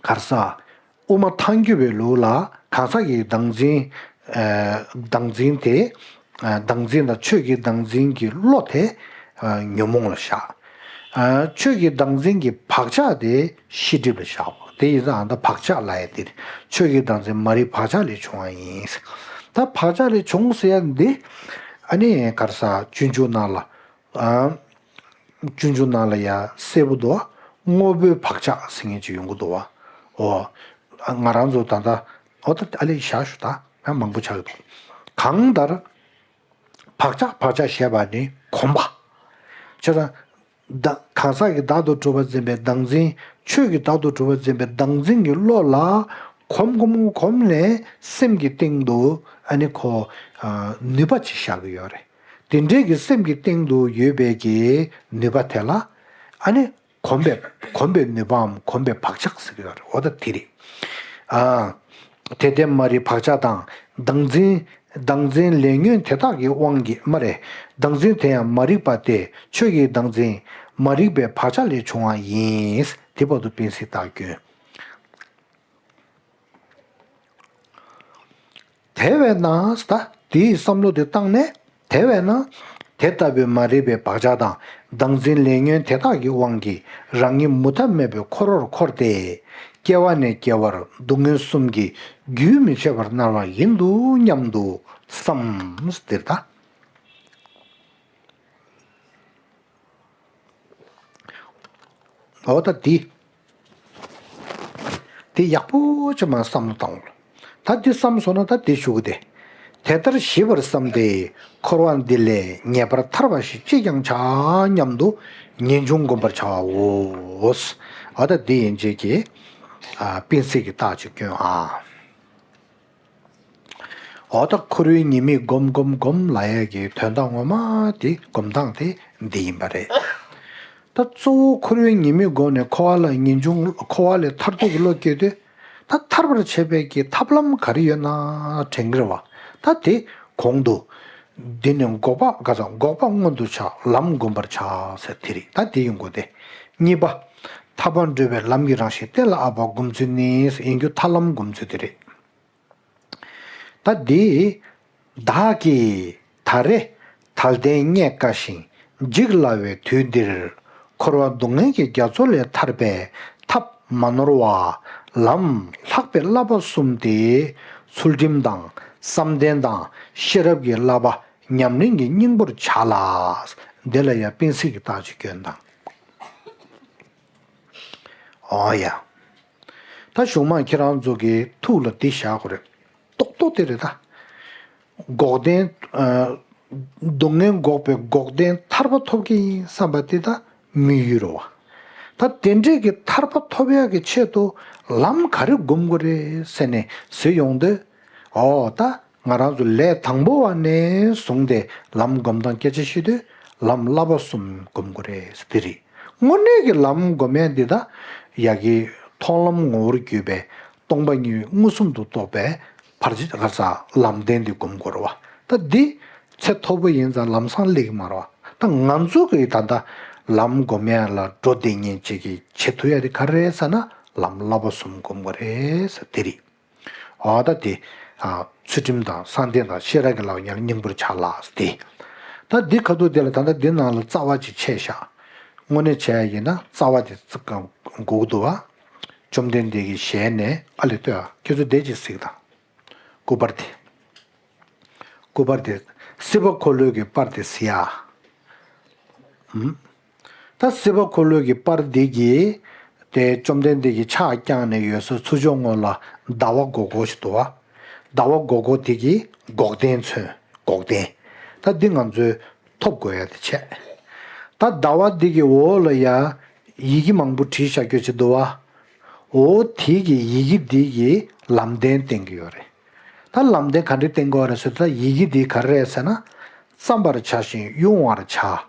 གར་ས། དབུ་མ་ཐལ་འགྱུར་བའི་ལུགས་ལ་གང་ཟག་གི་བདག་འཛིན། ཨ། བདག་འཛིན་དེ། ཨ། བདག་འཛིན་དང་ཆོས་ཀྱི་བདག་འཛིན་གྱི་བློ་དེ། ཨ། ཉོན་མོངས་ལ་བཞག་ཨ། ཆོས་ཀྱི་བདག་འཛིན་གྱི་བག་ཆགས་དེ་ཤེས་སྒྲིབ་ལ་བཞག་པ། དེ་ཡིན་ཙང་ཨ་ད་བག་ཆགས་ལབ་ཡ་དེ་རེད། ཆོས་ཀྱི་བདག་འཛིན་མ་རིག་བག་ཆགས་ལས་བྱུང་བ་ཡིན། ད་བག་ཆགས་ལས་བྱུང་ཟེར་ཡ་འདི། ཨ་ནི་གར་ས་སྤྱོད་འཇུག་ནང་ལ། ཨ། སྤྱོད་འཇུག་ནང་ལ་ཡ་གསལ་པོ་འདུག་དངོས་པོའི་བག་ཆགས་ཟེར་མཁན་ཅིག་ཡོང་གི་འདུག་བ། འོ། ང་རང་ཚོ་ད་ལྟ། འོ་ད་ཨ་ལས་བཞག་ཞུ་ད། ཡང་མང་པོ་ཆགས་ཀྱི་འདུག་གང་ལྟར། བག་ཆགས་བག་ཆགས་ཞེས་པ་ནི་གོམས་པ། བྱས་ཙང་། བདག་གང་ཟག་གི་བདག་ཏུ་གྲུབ་པར་འཛིན་པའི་བདག་འཛིན། ཆོས་ཀྱི་བདག་ཏུ་གྲུབ་པར་འཛིན་པའི་བདག་འཛིན་གྱི་བློ་ལ་གོམས་གོམས་གོམས་ནས་སེམས་ཀྱི་སྟེང་དུ་ཨ་ནི་ཁོ། ཨ། ནུས་པ་ཅིག་བཞག་གི་ཡོད་རེད། དེ་འདྲའི་གི་སེམས་ཀྱི་སྟེང་དུ་ཡོད་པའི་གི་ནུས་པ་དེ་ལ་ཨ་ནི་གོམས་པའི་གོམས་པའི་ནུས་པའམ་གོམས་པའི་བག་ཆགས་ཟེར་གྱི་ཡོད་རེད། འོ་ད་དེ་རེད། ཨ། དེ་ལྟའི་མ་རིག་བག་ཆགས་དང་། བདག་འཛིན། བདག་འཛིན་ལས་ཉོན་དེ་དག་གི་དབང་གིས་མ་རེད། བདག་འཛིན་དེ་ཡང་མ་རིག་པ་སྟེ། ཆོས་ཀྱི་བདག་འཛིན་མ་རིག་པའི་བག་ཆགས་ལས་བྱུང་བ་ཡིན། དེ་བར་དུ་སྤེལ་གཟིགས་དག་སྐྱོན། དེ་བས་ན་ད་དེའི་བསམ་བློ་དེ་བཏང་ནས། དེ་བས་ན། དེ་ལྟ་བུའི་མ་རིག་པའི་བག་ཆགས་དང་བདག་འཛིན་ལས་ཉོན་དེ་དག་གི་དབང་གིས་རང་ཉིད་མུ་མཐའ་མེད་པའི་འཁོར་བར་འཁོར་ཏེ། སྐྱེ་བ་ནས་སྐྱེ་བར་སྡུག་བསྔལ་གསུམ་གྱིས་རྒྱུན་མི་ཆད་པར་མནར་བ་ཡིན་འདུག་སྙམ་དུ་བསམ། འདིར་ད། འོ་ད་འདི། འདི་ཡག་པོ་ཅིག་མར་བསམ་བློ་བཏང་། ད་འདི་བསམ་སོང་ན་ད་འདི་ཞུ་གི་དེ། དེ་ལྟར་ཞིབ་པར་བསམས་ཏེ། འཁོར་བ་འདི་ལས་ངེས་པར་ཐར་བ་ཞིག་ཅིས་ཀྱང་བྱ་སྙམ་དུ་ངེས་འབྱུང་བསྒོམ་པར་བྱའོ། འོ་ད་འདི་ཡན་ཆད་ཀྱི། ཨ། སྤེལ་ཚིག་གི་རྟགས་ཅིག་སྐྱོན་ཨ། འོ་ད་འཁོར་བའི་ཉེས་དམིགས་སྒོམ་སྒོམ་སྒོམ་ལབ་ཡ་གི་དོན་དག་ངོ་མ་དེ་སྒོམ་སྟངས་དེ་འདི་ཡིན་པ་རེད། ད་གཙོ་བོ་འཁོར་བའི་ཉེས་དམིགས་སྒོམ་ནས་འཁོར་བ་ལ་ངེས་འབྱུང་འཁོར་བ་ལས་ཐར་འདོད་ཀྱི་བློ་སྐྱེས་དུས། ད་ཐར་པར་བྱེད་པའི་གི་ཐབས་ལམ་ག་རེ་ཡོད་ན་དྲན་གྱི་རེད་བ། ད་དེ་གོང་དུ། འདི་ནི་འགོག་པ་ག་ས་འགོག་པ་མངོན་དུ་བྱ། ལམ་བསྒོམ་པར་བྱ་ཟེར་དེ་རེད། ད་དེ་ཡིན་དགོས་ཏེ། གཉིས་པ། ཐར་པར་འགྲོ་བའི་ལམ་གྱི་རང་བཞིན་གཏན་ལ་དབབ་པ་སྒོམ་ཚུལ་ནི་ཡིན་རྒྱུ་ཐར་ལམ་སྒོམ་ཚུལ་དེ་རེད། ད་འདི། བདག་གིས་ད་རེས་དལ་བརྟན་རྙེད་དཀའ་ཞིང་འཇིག་སླ་བའི་དུས་འདིར། འཁོར་བ་སྡུག་བསྔལ་གྱི་རྒྱ་མཚོ་ལས་ཐར་པའི་ཐབས་མ་ནོར་བ། ལམ་ལྷག་པའི་བསླབ་པ་གསུམ་སྟེ། ཚུལ་ཁྲིམས་དང་བསམ་གཏན་དང་ཤེས་རབ་ཀྱི་བསླབ་པ་ཉམས་ལེན་གྱི་སྙིང་པོར་བྱ་ལ། འདི་ལ་ཡང་སྤེལ་ཚིག་གི་རྟགས་ཅིག་སྐྱོན་དང་། འོ་ཡ། ད་གཞུག་མ་ཁྱེད་རང་ཚོ་གི་ཐུགས་ལ་འདི་བཞག་དགོས་རེད། རྡོག་རྡོག་དེ་རེད་ད། འགོག་བདེན། ཨ། སྡུག་བསྔལ་འགོག་པའི་འགོག་བདེན་ཐར་པ་ཐོབ་ཀྱི་ཡིན་བསམ་པ་དེ་ད་དམིགས་ཡུལ་རེད་བ། ད་དེ་འདྲས་ཀྱི་ཐར་པ་ཐོབ་ཡག་གི་ཆེད་དུ་ལམ་ག་རེ་སྒོམ་དགོས་རེད་ཟེར་ནས་ཟེར་ཡོང་དུས། འོ་ད། ང་རང་ཚོ་ལས་དང་པོ་བ་ནས་བཟུང་སྟེ་ལམ་སྒོམ་སྟངས་སྐད་ཆ་བཤད་དུས་ལམ་བསླབ་པ་གསུམ་སྒོམ་དགོས་རེད་ཟེར་དེ་རེད། དངོས་གནས་ཀྱི་ལམ་སྒོམ་ཡ་འདི་ད་ཡ་གི་མཐོང་ལམ་ངོ་བོར་གྱུར་པའི་སྟོང་པ་ཉིད་མངོན་སུམ་དུ་རྟོགས་པའི་བར་ཆད་ག་ས་ལམ་བདེན་འདི་སྒོམ་དགོས་རེད་བ། ད་འདི་ཚད་མཐོ་པོ་ཡིན་ཙང་ལམ་སང་སླེབས་ཀྱི་མ་རེད་བ། ད་ང་ཚོ་གི་ད་ལྟ་ལམ་སྒོམ་ཡ་ལ་འགྲོ་བདེ་ཉེན་ཅིག་གི་བྱེད་ཐུབ་ཡ་དེ་ག་རེ་རེད་ཟེར་ན་ལམ་བསླབ་པ་གསུམ་སྒོམ་དགོས་རེད་ཟེར་དེ་རེད། འོ་ད་དེ། ཨ། ཚུལ་ཁྲིམས་དང་བསམ་གཏན་དང་ཤེས་རབ་ཀྱི་བསླབ་པ་ཉམས་ལེན་སྙིང་པོར་བྱ་ལ་སྟེ། ད་འདི་ཁ་ཐུག་དེ་ལ་ད་ལྟ་འདི་ནང་ལ་རྩ་བ་ཅིག་ཆད་བཞག་དངོས་གནས་བྱས་ཡིན་ན་རྩ་བ་དེ་ཙི་ག་འགུག་འདུག་བ། བཅོམ་ལྡན་འདས་ཀྱི་ཞལ་ནས་ཨ་ལས་ལྟོས་ཨ། ཁྱེད་ཚོ་བསྡད་ཅིག་གཟིགས་དང་། སྐུ་པར་དེ། སྐུ་པར་དེ། སྲིད་པ་འཁོར་ལོའི་གི་པར་དེ་གཟིགས་ཨ། ཨུམ། ད་སྲིད་པ་འཁོར་ལོའི་གི་པར་འདི་གི། དེ་བཅོམ་ལྡན་འདས་ཀྱི་ཕྱག་བརྐྱངས་ནས་ཡོད་ས་ཚུར་ཕྱོགས་ངོས་ལ་ཟླ་བ་སྒོར་སྒོར་ཞིག་འདུག་བ། ཟླ་བ་སྒོར་སྒོར་དེ་གི་འགོག་བདེན་མཚོན། འགོག་བདེན། ད་འདི་ང་ཚོས་ཐོབ་དགོས་ཡ་དེ་བྱས། ད་ཟླ་བ་འདི་གི་འོག་ལ་ཡ། ཡི་གེ་མང་པོ་བྲིས་བཞག་རྒྱུ་ཅིག་འདུག་བ། འོ་དེ་གི་ཡི་གེ་འདི་གི་ལམ་བདེན་བསྟན་གྱི་ཡོད་རེད། ད་ལམ་བདེན་ག་འདྲ་བསྟན་དགོས་རེད་ཟེར་ད་ཡི་གེ་འདི་ག་རེ་རེད་ཟེར་ན། བརྩམ་པར་བྱ་ཞིང་དབྱུང་བར་བྱ།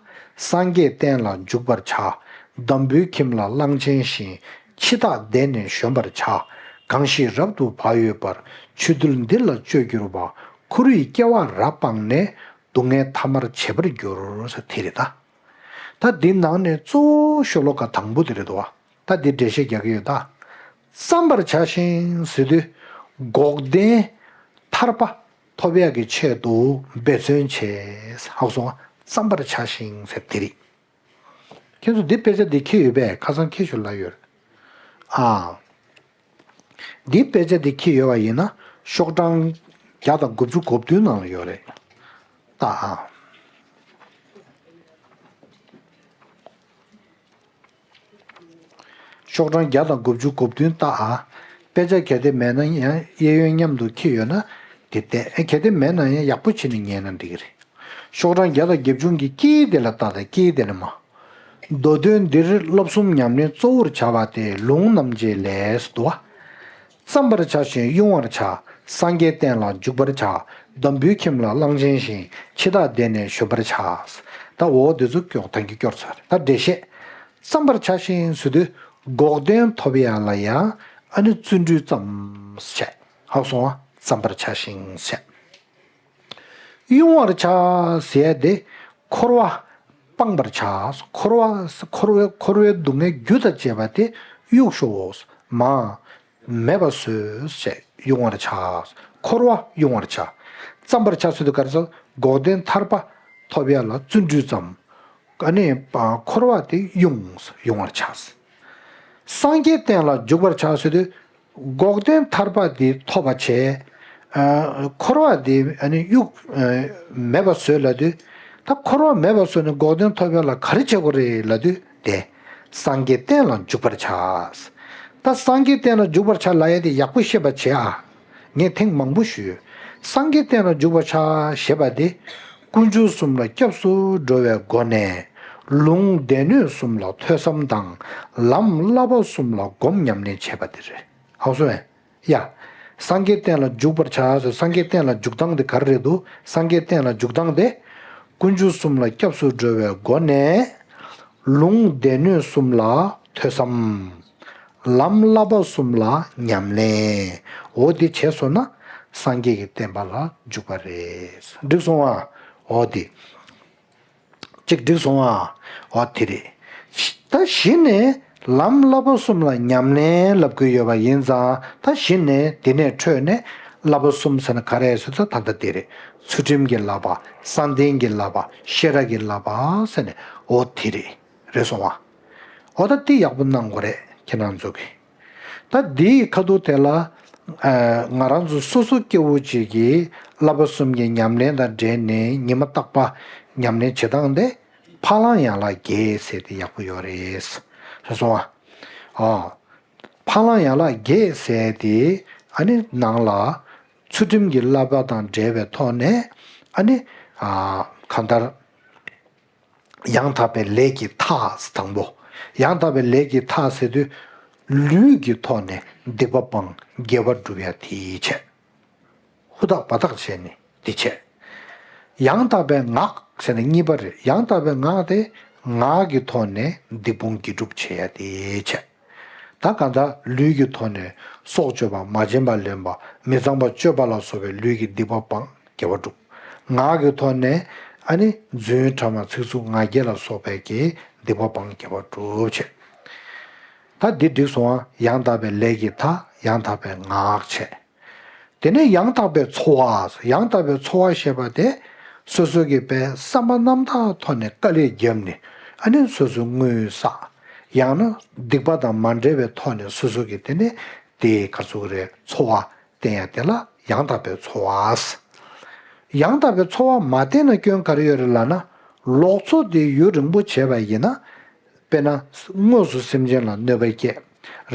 སངས་རྒྱས་བསྟན་ལ་འཇུག་པར་བྱ། འདམ་བུའི་ཁྱིམ་ལ་གླང་ཆེན་བཞིན། འཆི་བདག་བདེ་ནས་གཞོམ་པར་བྱ། གང་ཞིག་རབ་ཏུ་བག་ཡོད་པར། ཆོས་འདུལ་འདི་ལ་སྤྱོད་གྱུར་པ། ཁོ་རའི་སྐྱེ་བ་རབ་སྤངས་ནས། སྡུག་བསྔལ་ཐ་མར་བྱེད་པར་འགྱུར། ཟེར་དེ་རེད་ད། ད་འདི་ནང་ནས་གཙོ་བོ་ཤོ་ལོ་ཀ་དང་པོ་དེ་རེད་དོ། ད་འདི་འགྲེལ་བཤད་རྒྱག་གི་ཡོད་ད། བརྩམ་པར་བྱ་ཞིང་ཟེར་དུས། འགོག་བདེན་ཐར་པ་ཐོབ་ཡག་གི་ཆེད་དུ་འབད་བརྩོན་བྱས། ཧ་གོ་སོང་ང་། བརྩམ་པར་བྱ་ཞིང་ཟེར་དེ་རེད། ཁྱེད་ཚོ་འདི་དཔེ་ཆ་འདི་འཁྱེར་ཡོད་པས། ཁ་སང་འཁྱེར་ཞོར་ལ་ཡོད་རེད། ཨ། འདི་དཔེ་ཆ་འདི་འཁྱེར་ཡོད་པ་ཡིན་ན། ཤོག་གྲངས་བརྒྱ་དང་དགུ་བཅུ་གོ་བདུན་ནང་ལ་ཡོད་རེད། ལྟ་ཨ། ཤོག་གྲངས་བརྒྱ་དང་དགུ་བཅུ་གོ་བདུན་ལྟ་ཨ། དཔེ་ཆ་གལ་ཏེ་མེད་ན་ཡང་གཡས་གཡོན་མཉམ་དུ་འཁྱེར་ཡོད་ན་དེ་བལྟས། ཨེ། གལ་ཏེ་མེད་ན་ཡང་ཡག་པོ་བྱས་ནས་ཉན་ན་འགྲིག་གི་རེད། ཤོག་གྲངས་བརྒྱ་དང་བརྒྱད་ཅུ་གི་དཀྱིལ་དེ་ལ་ལྟ་དང་། དཀྱིལ་དེ་ལ་མ། མདོ་དོན་འདིར་བསླབ་གསུམ་ཉམས་ལེན་གཙོ་བོར་བྱ་བ་སྟེ། ལུང་རྣམ་འབྱེད་ལས་སུ་འདུ་བ། བརྩམ་པར་བྱ་ཞིང་དབྱུང་བར་བྱ། སངས་རྒྱས་བསྟན་ལ་འཇུག་པར་བྱ། འདམ་བུའི་ཁྱིམ་ལ་གླང་ཆེན་བཞིན། འཆི་བདག་བདེ་ནས་གཞོམ་པར་བྱ། ད་འོ་འདི་ཚོ་སྐྱོར་ཐང་གི་སྐྱོར་ཚར། ད་འགྲེལ་བཤད། བརྩམ་པར་བྱ་ཞིང་ཟེར་དུས། འགོག་བདེན་ཐོབ་ཡ་ལ་ཡང་ཨ་ནི་བརྩོན་འགྲུས་བརྩམས་བྱས། ཧ་གོ་སོང་ང་། བརྩམ་པར་བྱ་ཞིང་བྱས། དབྱུང་བར་བྱ་ཟེར་ཡ་དེ། འཁོར་བ་སྤང་བར་བྱ། འཁོར་བ། འཁོར་བའི། འཁོར་བའི་སྡུག་བསྔལ་རྒྱུ་དང་བཅས་པ་དེ་གཡུག་ཞོག་མ། མེད་པ་བཟོས་བྱས་དབྱུང་བར་བྱ། འཁོར་བ་དབྱུང་བར་བྱ། བརྩམ་པར་བྱ་ཟེར་དུས་ག་རེ་ཟེར། འགོག་བདེན་ཐར་པ་ཐོབ་ཡ་ལ་བརྩོན་འགྲུས་བརྩམས། ཨ་ནི་འཁོར་བ་དེ་དབྱུང་། དབྱུང་བར་བྱ། སངས་རྒྱས་བསྟན་ལ་འཇུག་པར་བྱ་ཟེར་དུས། འགོག་བདེན་ཐར་པ་དེ་ཐོབ་པ་བྱས། ཨ། འཁོར་བ་དེ་ཨ་ནི་གཡུག་ཨ། མེད་པ་བཟོས་ལབ་དུས། ད་འཁོར་བ་མེད་པ་བཟོས་ནས་འགོག་བདེན་ཐོབ་ཡ་ལ་ག་རེ་བྱེད་དགོས་རེད་ལབ་དུས་དེ། སངས་རྒྱས་བསྟན་ལ་འཇུག་པར་བྱ། ད་སངས་རྒྱས་བསྟན་ལ་འཇུག་པར་བྱ་ལབ་ཡ་དེ་ཡག་པོ་ཤེས་པ་བྱེད་ཨ། ངས་ཐེངས་མང་པོ་ཞུས་ཡོད། སངས་རྒྱས་བསྟན་ལ་འཇུག་པར་བྱ་ཞེས་པ་དེ། དཀོན་མཆོག་གསུམ་ལ་སྐྱབས་སུ་འགྲོ་བའི་སྒོ་ནས། ལུང་སྡེ་སྣོད་གསུམ་ལ་ཐོས་བསམ་དང་། ལམ་བསླབ་པ་གསུམ་ལ་སྒོམ་ཉམས་ལེན་བྱེད་པ་དེ་རེད། ཧ་གོ་སོང་ངས། ཡ། སངས་རྒྱས་བསྟན་ལ་འཇུག་པར་བྱ་ཟེར། སངས་རྒྱས་བསྟན་ལ་འཇུག་སྟངས་དེ་ག་རེ་རེད་འདུག་སངས་རྒྱས་བསྟན་ལ་འཇུག་སྟངས་དེ། དཀོན་མཆོག་གསུམ་ལ་སྐྱབས་སུ་འགྲོ་བའི་སྒོ་ནས། ལུང་སྡེ་སྣོད་གསུམ་ལ་ཐོས་བསམ། ལམ་བསླབ་པ་གསུམ་ལ་ཉམས་ལེན། འོ་འདི་བྱས་སོང་ན་སངས་རྒྱས་ཀྱི་བསྟན་པ་ལ་འཇུག་པ་རེད། འགྲིག་སོང་ཨ། འོ་འདི། གཅིག་འགྲིག་སོང་ཨ། འོ་དེ་རེད། ད་གཞི་ནས་ལམ་བསླབ་པ་གསུམ་ལ་ཉམས་ལེན་ལབ་ཀྱི་ཡོད་པ་ཡིན་ཙང་། ད་གཞི་ནས་དེ་ནས་འཕྲོས་ནས་བསླབ་པ་གསུམ་ཟེར་ན་ག་རེ་ཟེར་ན། ད་ད་དེ་རེད། ཚུལ་ཁྲིམས་ཀྱི་བསླབ་པ། བསམ་གཏན་གྱི་བསླབ་པ། ཤེས་རབ་ཀྱི་བསླབ་པ་ཟེར་ནས། འོ་དེ་རེད། རེད་སོང་ཨ། འོ་ད་དེ་ཡག་པོ་གནང་དགོས་རེད་ཁྱེད་རང་ཚོ་གིས། ད་འདིའི་ཁ་ཐུག་དེ་ལ། ཨ། ང་རང་ཚོ་སོ་སོ་སྐྱེ་བོ་གཅིག་གིས་བསླབ་པ་གསུམ་གྱི་ཉམས་ལེན་དང་འབྲེལ་ནས་ཉི་མ་རྟག་པར་ཉམས་ལེན་བྱེད་སྟངས་དེ། ཕ་ལམ་ཡན་ལག་བརྒྱད་ཟེར་དེ་ཡག་པོ་ཡོད་རེད། ཧ་གོ་སོང་ཨ། ཨ། ཕ་ལམ་ཡན་ལག་བརྒྱད་ཟེར་དེ། ཨ་ནི་ནང་ལ་ཚུལ་ཁྲིམས་ཀྱི་བསླབ་པ་དང་འབྲེལ་བའི་ཐོག་ནས། ཨ་ནི། ཨ། གང་ལྟར། ཡང་དག་པའི་ལས་ཀྱི་མཐའ་དང་པོ། ཡང་དག་པའི་ལས་ཀྱི་མཐའ་ཟེར་དུས། ལུས་ཀྱི་ཐོག་ནས་སྡིག་པ་སྤང་། དགེ་བ་སྒྲུབ་ཡ་དེའི་ཆེད། ཧུར་ཐག་འབད་ཐག་བྱས་ནས་དེ་བྱས། ཡང་དག་པའི་ངག་ཟེར་ནས་གཉིས་པ་རེད། ཡང་དག་པའི་ངག་དེ། ངག་གི་ཐོག་ནས་སྡིག་སྤོང་དགེ་སྒྲུབ་བྱེད་ཡ་དེའི་ཆེད། ད་གང་ལྟར་ལུས་ཀྱི་ཐོག་ནས་སྲོག་གཅོད་པ། མ་བྱིན་པ་ལེན་པ། མི་གཙང་བ་སྤྱོད་པ་ལ་སོགས་པའི་ལུས་ཀྱི་སྡིག་པ་སྤང་། དགེ་བ་སྒྲུབ། ངག་གི་ཐོག་ནས་ཨ་ནི་རྫུན་ཕྲ་མ། ཚིག་རྩུབ་ངག་འཁྱལ་ལ་སོགས་པའི་གི་སྡིག་པ་སྤང་། དགེ་བ་སྒྲུབ་བྱེད། ད་འདི་འགྲིག་སོང་ཨ། ཡང་དག་པའི་ལས་ཀྱི་མཐའ། ཡང་དག་པའི་ངག་བྱས། དེ་ནས་ཡང་དག་པའི་འཚོ་བ། ཡང་དག་པའི་འཚོ་བ་ཞེས་པ་དེ། སོ་སོ་གི་པའི་བསམ་པ་རྣམ་དག་ཐོག་ནས་དཀའ་ལས་བརྒྱབ་ནས། ཨ་ནི་སོ་སོའི་དངུལ་བསགས། ཡང་ན་སྡིག་པ་དང་མ་འབྲེལ་བའི་ཐོག་ནས་སོ་སོ་གི་དེ་ནས་དེ་ག་ཚོད་རེད། འཚོ་བ་བརྟེན་ཡ་དེ་ལ་ཡང་དག་པའི་འཚོ་བ། ཡང་དག་པའི་འཚོ་བ་མ་བརྟེན་ན་སྐྱོན་ག་རེ་ཡོད་རེད་ལབ་ན། ལོག་འཚོ་དེ་ཡུན་རིང་པོ་བྱས་པ་ཡིན་ན། དཔེར་ན། དངོས་སུ་སེམས་ཅན་ལ་གནོད་པ་བསྐྱལ།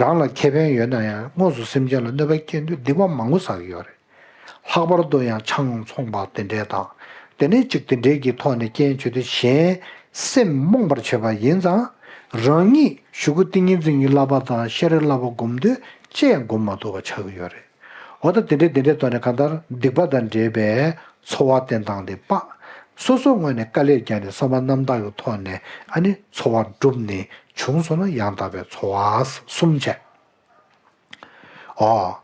རང་ལ་ཁེ་ཕན་ཡོད་ན་ཡང་དངོས་སུ་སེམས་ཅན་ལ་གནོད་པ་བསྐྱལ་དུས་སྡིག་པ་མང་པོ་བསགས་ཀྱི་ཡོད་རེད། ལྷག་པར་དུ་ཡང་ཆང་འཚོང་པ་དེ་འདྲས་དང་། དེ་ནས་ཅིག་དེ་འདྲས་ཀྱི་ཐོག་ནས་རྐྱེན་བྱུང་དུས་གཞན་སེམས་རྨོངས་པར་བྱེད་པ་ཡིན་ཙང་། རང་ཉིད་གཞུག་གུ་ཏིང་ངེ་འཛིན་གྱི་བསླབ་པ་དང་ཤེས་རབ་བསླབ་པ་སྒོམ་དུས་ཅི་ཡང་སྒོམ་མ་ཐུབ་པ་ཆགས་ཀྱི་ཡོད་རེད། འོ་ད་དེ་འདྲས་དེ་འདྲས་ཐོག་ནས་གང་ལྟར་སྡིག་པ་དང་འབྲེལ་བའི་འཚོ་བ་བསྟེན་སྟངས་དེ་སྤངས། སོ་སོའི་ངོས་ནས་དཀའ་ལས་བརྒྱབ་ནས་བསམ་པ་རྣམ་དག་གི་ཐོག་ནས་ཨ་ནི་འཚོ་བ་བསྒྲུབས་ནས་བྱུང་སོང་ན་ཡང་དག་པའི་འཚོ་བ་གསུམ་བྱས། ཨོ།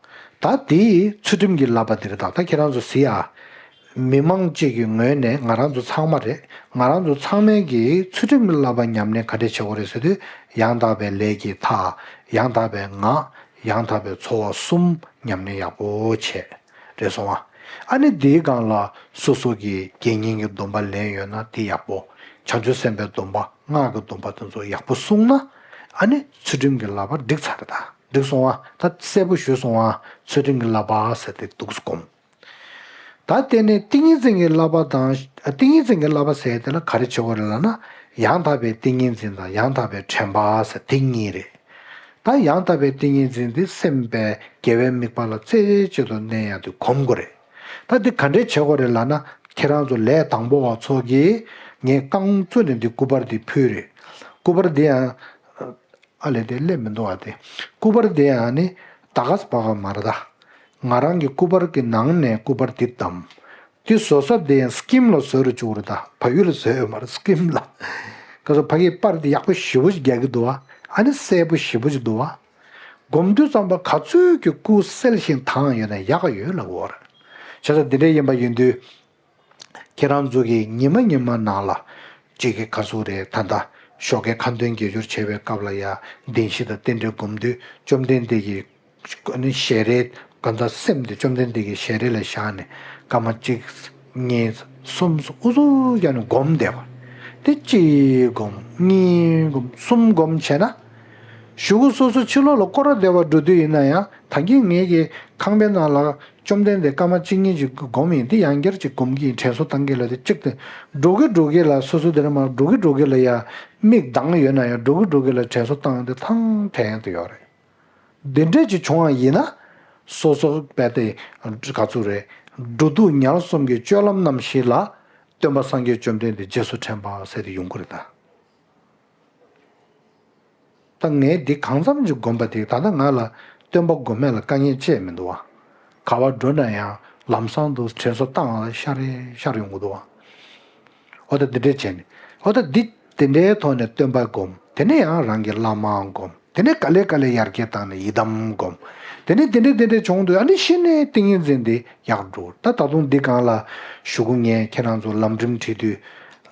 ད་དེའི་ཚུལ་ཁྲིམས་ཀྱི་བསླབ་པ་འདི་རེད། ད་ད་ཁྱེད་རང་ཚོ་གཟིགས་ཨ། མི་མང་གཅིག་གི་ངོས་ནས་ང་རང་ཚོ་ཚང་མ་རེད། ང་རང་ཚོ་ཚང་མས་ཀྱི་ཚུལ་ཁྲིམས་ཀྱི་བསླབ་པ་ཉམས་ལེན་ག་འདྲས་བྱེད་དགོས་རེད་ཟེར་དུས་ཡང་དག་པའི་ལས་ཀྱི་མཐའ། ཡང་དག་པའི་ངག་ཡང་དག་པའི་འཚོ་བ་གསུམ་ཉམས་ལེན་ཡག་པོ་བྱས། རེད་སོང་ཨ། ཨ་ནི་དེའི་སྒང་ལ་སོ་སོ་གི་དགེ་བསྙེན་གྱི་སྡོམ་པ་ལེན་ཡོད་ན་དེ་ཡག་པོ། བྱང་ཆུབ་སེམས་དཔའི་སྡོམ་པ་སྔགས་ཀྱི་སྡོམ་པ་དེ་ཚོ་ཡག་པོ་བསྲུངས་ན་ཨ་ནི་ཚུལ་ཁྲིམས་ཀྱི་བསླབ་པ་འགྲིག་ཚར་རེད། ད་འགྲིག་སོང་ཨ། ད་གསལ་པོ་ཞུས་སོང་ཨ། ཚུལ་ཁྲིམས་ཀྱི་བསླབ་པ་ཟེར་དེ་འདུག་སེ་སྒོམ། ད་དེ་ནས་ཏིང་ངེ་འཛིན་གྱི་བསླབ་པ་དང་། ཏིང་ངེ་འཛིན་གྱི་བསླབ་པ་ཟེར་དེ་ལ་ག་རེ་བྱེད་དགོས་རེད་ལབ་ན། ཡང་དག་པའི་ཏིང་ངེ་འཛིན་དང་ཡང་དག་པའི་དྲན་པ་ཟེར་དེ་གཉིས་རེད། ད་ཡང་དག་པའི་ཏིང་ངེ་འཛིན་དེ་སེམས་དཔའི་དགེ་བའི་དམིགས་པ་ལ་རྩེ་གཅིག་ཏུ་གནས་ཡག་དེ་སྒོམ་དགོས་རེད། ད་འདི་ག་འདྲས་བྱེད་དགོས་རེད་ལབ་ན། ཁྱེད་རང་ཚོ་ལས་དང་པོ་བ་ཚོ་གིས་ངས་རྐང་བཙུགས་ནས་འདི་སྐུ་པར་འདི་ཕུལ་རེད། སྐུ་པར་འདི་ཡང་ཨ་ལས་དེ་སླེབས་མི་འདུག་ཨ། དེ་སྐུ་པར་དེ་ཡང་ནི་ད་ག་སེ་པ་ག་མ་རེད་ད། ང་རང་གི་སྐུ་པར་གྱི་ནང་ནས་སྐུ་པར་དེ་བདམས། དེ་བཟོ་ས་དེ་ཡང་སི་ཀིམ་ལ་བཟོས་རུ་བཅུག་རེད་ད། བལ་ཡུལ་ལ་བཟོས་ཡོད་མ་རེད། སི་ཀིམ་ལ། ག་ཚོད་ཕ་གིའི་པར་དེ་ཡག་པོ་ཞེ་པོ་ཞིག་རྒྱག་གི་འདུག་བ། ཨ་ནི་གསལ་པོ་ཞེ་པོ་ཞིག་འདུག་བ། སྒོམ་དུས་ཙམ་པ་ག་ཚོད་ཀྱི་སྐུ་གསལ་ཞིང་དྭངས་ཡོད་ན་ཡག་ག་ཡོད་ལབ་དགོས་རེད། བྱས་ཙང་འདི་འདྲ་ཡིན་པ་ཡིན་དུས། ཁྱེད་རང་ཚོ་གིས་ཉི་མ་ཉི་མ་ནང་ལ་གཅིག་གི་ག་ཚོད་རེད། ད་ལྟ་ཞོགས་ཀའི་ཁ་འདོན་དགེ་སྦྱོར་བྱེད་པའི་སྐབས་ལ་ཡ་བདེན་བཞི་དང་རྟེན་འབྲེལ་སྒོམ་དུས་བཅོམ་ལྡན་འདས་ཀྱི་ནི་ཞལ་རས་གང་ལྟར་སེམས་དེ་བཅོམ་ལྡན་འདས་ཀྱི་ཞལ་རས་ལ་བཞག་ནས་སྐར་མ་གཅིག་གཉིས་གསུམ་ཨུ་ཚུགས་ཀྱང་ནས་སྒོམ་བསྡད་པ། དེ་གཅིག་སྒོམ། གཉིས་སྒོམ། གསུམ་སྒོམ་བྱས་ན། གཞུག་གུ་སོ་སོ་ཕྱི་ལོགས་ལ་སྐོར་ར་བསྡད་པ་འགྲོ་དུས་ཡིན་ན་ཡང་། ད་གིན་ངེད་ཀྱི་ཁང་པའི་ནང་ལ་བཅོམ་ལྡན་འདས་སྐར་མ་གཅིག་གཉིས་ཅིག་སྒོམ་ཡིན། དེ་ཡང་བསྐྱར་ཅིག་སྒོམ་གྱི་ཡིན། དྲན་གསོ་བཏང་གི་ལ་དེ་གཅིག་དེ། འགྲོ་གི་འགྲོ་གི་ལ་སོ་སོ་དེ་ནས་མར་འགྲོ་གི་འགྲོ་གི་ལ་ཡ་མིག་གདངས་ཡོད་ན་ཡང་འགྲོ་གི་འགྲོ་གི་ལ་དྲན་གསོ་བཏང་དེ་ཐང་དྲན་དུ་ཡོད་རེད། འདི་འདྲས་ཅིག་བྱུང་བ་ཡིན་ན། སོ་སོ་དཔེ་དེ་ག་ཚོད་རེད། འགྲོ་འདུག་ཉལ་གསུམ་གྱི་སྤྱོད་ལམ་རྣམ་བཞི་ལ་སྟོན་པ་སངས་རྒྱས་བཅོམ་ལྡན་འདས་རྗེས་སུ་དྲན་པ་ཟེར་དེ་ཡོང་གི་རེད་ད། ད་ངས་འདི་གང་འཚམ་ཅིག་བསྒོམས་པ་དེ་ད་ལྟ་ང་ལ་སྟོན་པ་སྒོམ་མེད་ལ་དཀའ་ངལ་ཅི་ཡང་མི་འདུག་བ། ག་བ་འགྲོ་ན་ཡང་ལམ་སང་དུ་དྲན་གསོ་བཏང་ལ་ཤར་རེ་ཤར་ཡོང་གི་འདུག་བ། འོ་ད་འདི་འདྲས་བྱས་ནས། འོ་ད་འདི་དེ་འདྲའི་ཐོག་ནས་སྟོན་པ་སྒོམ། དེ་ནས་ཡང་རང་གི་བླ་མ་སྒོམ། དེ་ནས་ག་ལེ་ག་ལེ་ཡར་རྒྱས་བཏང་ནས་ཡི་དམ་སྒོམ། དེ་ནས་དེ་འདྲས་དེ་འདྲས་བྱུང་དུས་ཨ་ནི་གཞི་ནས་ཏིང་ངེ་འཛིན་དེ་ཡག་འགྲོ། ད་ད་དུང་འདི་སྒང་ལ་གཞུག་གུ་ངས་ཁྱེད་རང་ཚོ་ལམ་རིམ་ཁྲིད་དུས།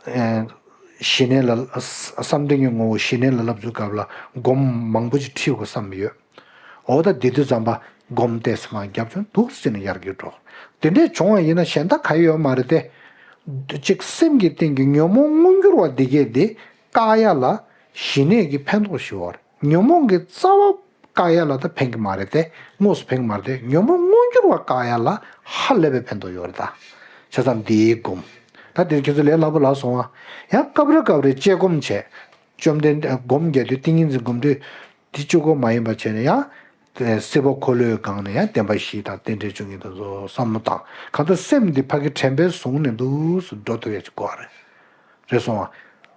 ཨེ། ཞི་གནས་ལ། བསམ་གཏན་གྱི་ངོ་བོ་ཞི་གནས་ལ་བསླབ་ཚུལ་སྐབས་ལ་སྒོམ་མང་པོ་ཞིག་ཁྲིད་དགོས་བསམ་ཡོད། འོ་ད་འདི་དུས་ཙམ་པ་སྒོམ་ཏོག་ཙམ་མར་རྒྱབ་བྱུང་འདུག་ཟེར་ནས་ཡར་རྒྱས་འགྲོ། དེ་འདྲས་བྱུང་བ་ཡིན་ན་གཞན་དག་ག་ཡོད་མ་རེད་དེ། གཅིག་སེམས་ཀྱི་སྟེང་གི་ཉོན་མོངས་མངོན་གྱུར་བ་འདི་གས་དེ་བཀག་ཡ་ལ་ཞི་གནས་ཀྱི་ཕན་ཐོགས་ཞིག་ཡོད་རེད། ཉོན་མོངས་ཀྱི་རྩ་བ་བཀག་ཡ་ལ་ད་ཕན་གྱི་མ་རེད་དེ། དངོས་སུ་ཕན་གྱི་མ་རེད་དེ། ཉོན་མོངས་མངོན་གྱུར་བ་བཀག་ཡ་ལ་ཧ་ལས་པའི་ཕན་ཐོགས་ཡོད་རེད་ད། བྱས་ཙང་འདིའི་སྒོམ། ད་འདིར་ཁྱེད་ཚོ་ལས་སླ་པོ་ལ་སོང་ང་། ཡང་སྐབས་རེ་སྐབས་རེ་དཔྱད་སྒོམ་བྱས། བཅོམ་ལྡན་སྒོམ་རྒྱག་དུས་ཏིང་ངེ་འཛིན་སྒོམ་དུས། འདི་གཅིག་པོ་མ་ཡིན་པ་བྱས་ནས་ཡང་། སྲིད་པ་འཁོར་ལོའི་སྒང་ནས་ཡང་བདེན་པ་བཞི་དང་རྟེན་འབྲེལ་བཅུ་གཉིས་དང་བསམ་བློ་བཏང་། གང་ལྟར་སེམས་འདི་ཕ་གི་དྲན་པས་བཟུང་ནས་འདུག་སུ་འགྲོ་ཐུབ་ཡ་ཅིག་དགོས་རེད། རེད་སོང་བ།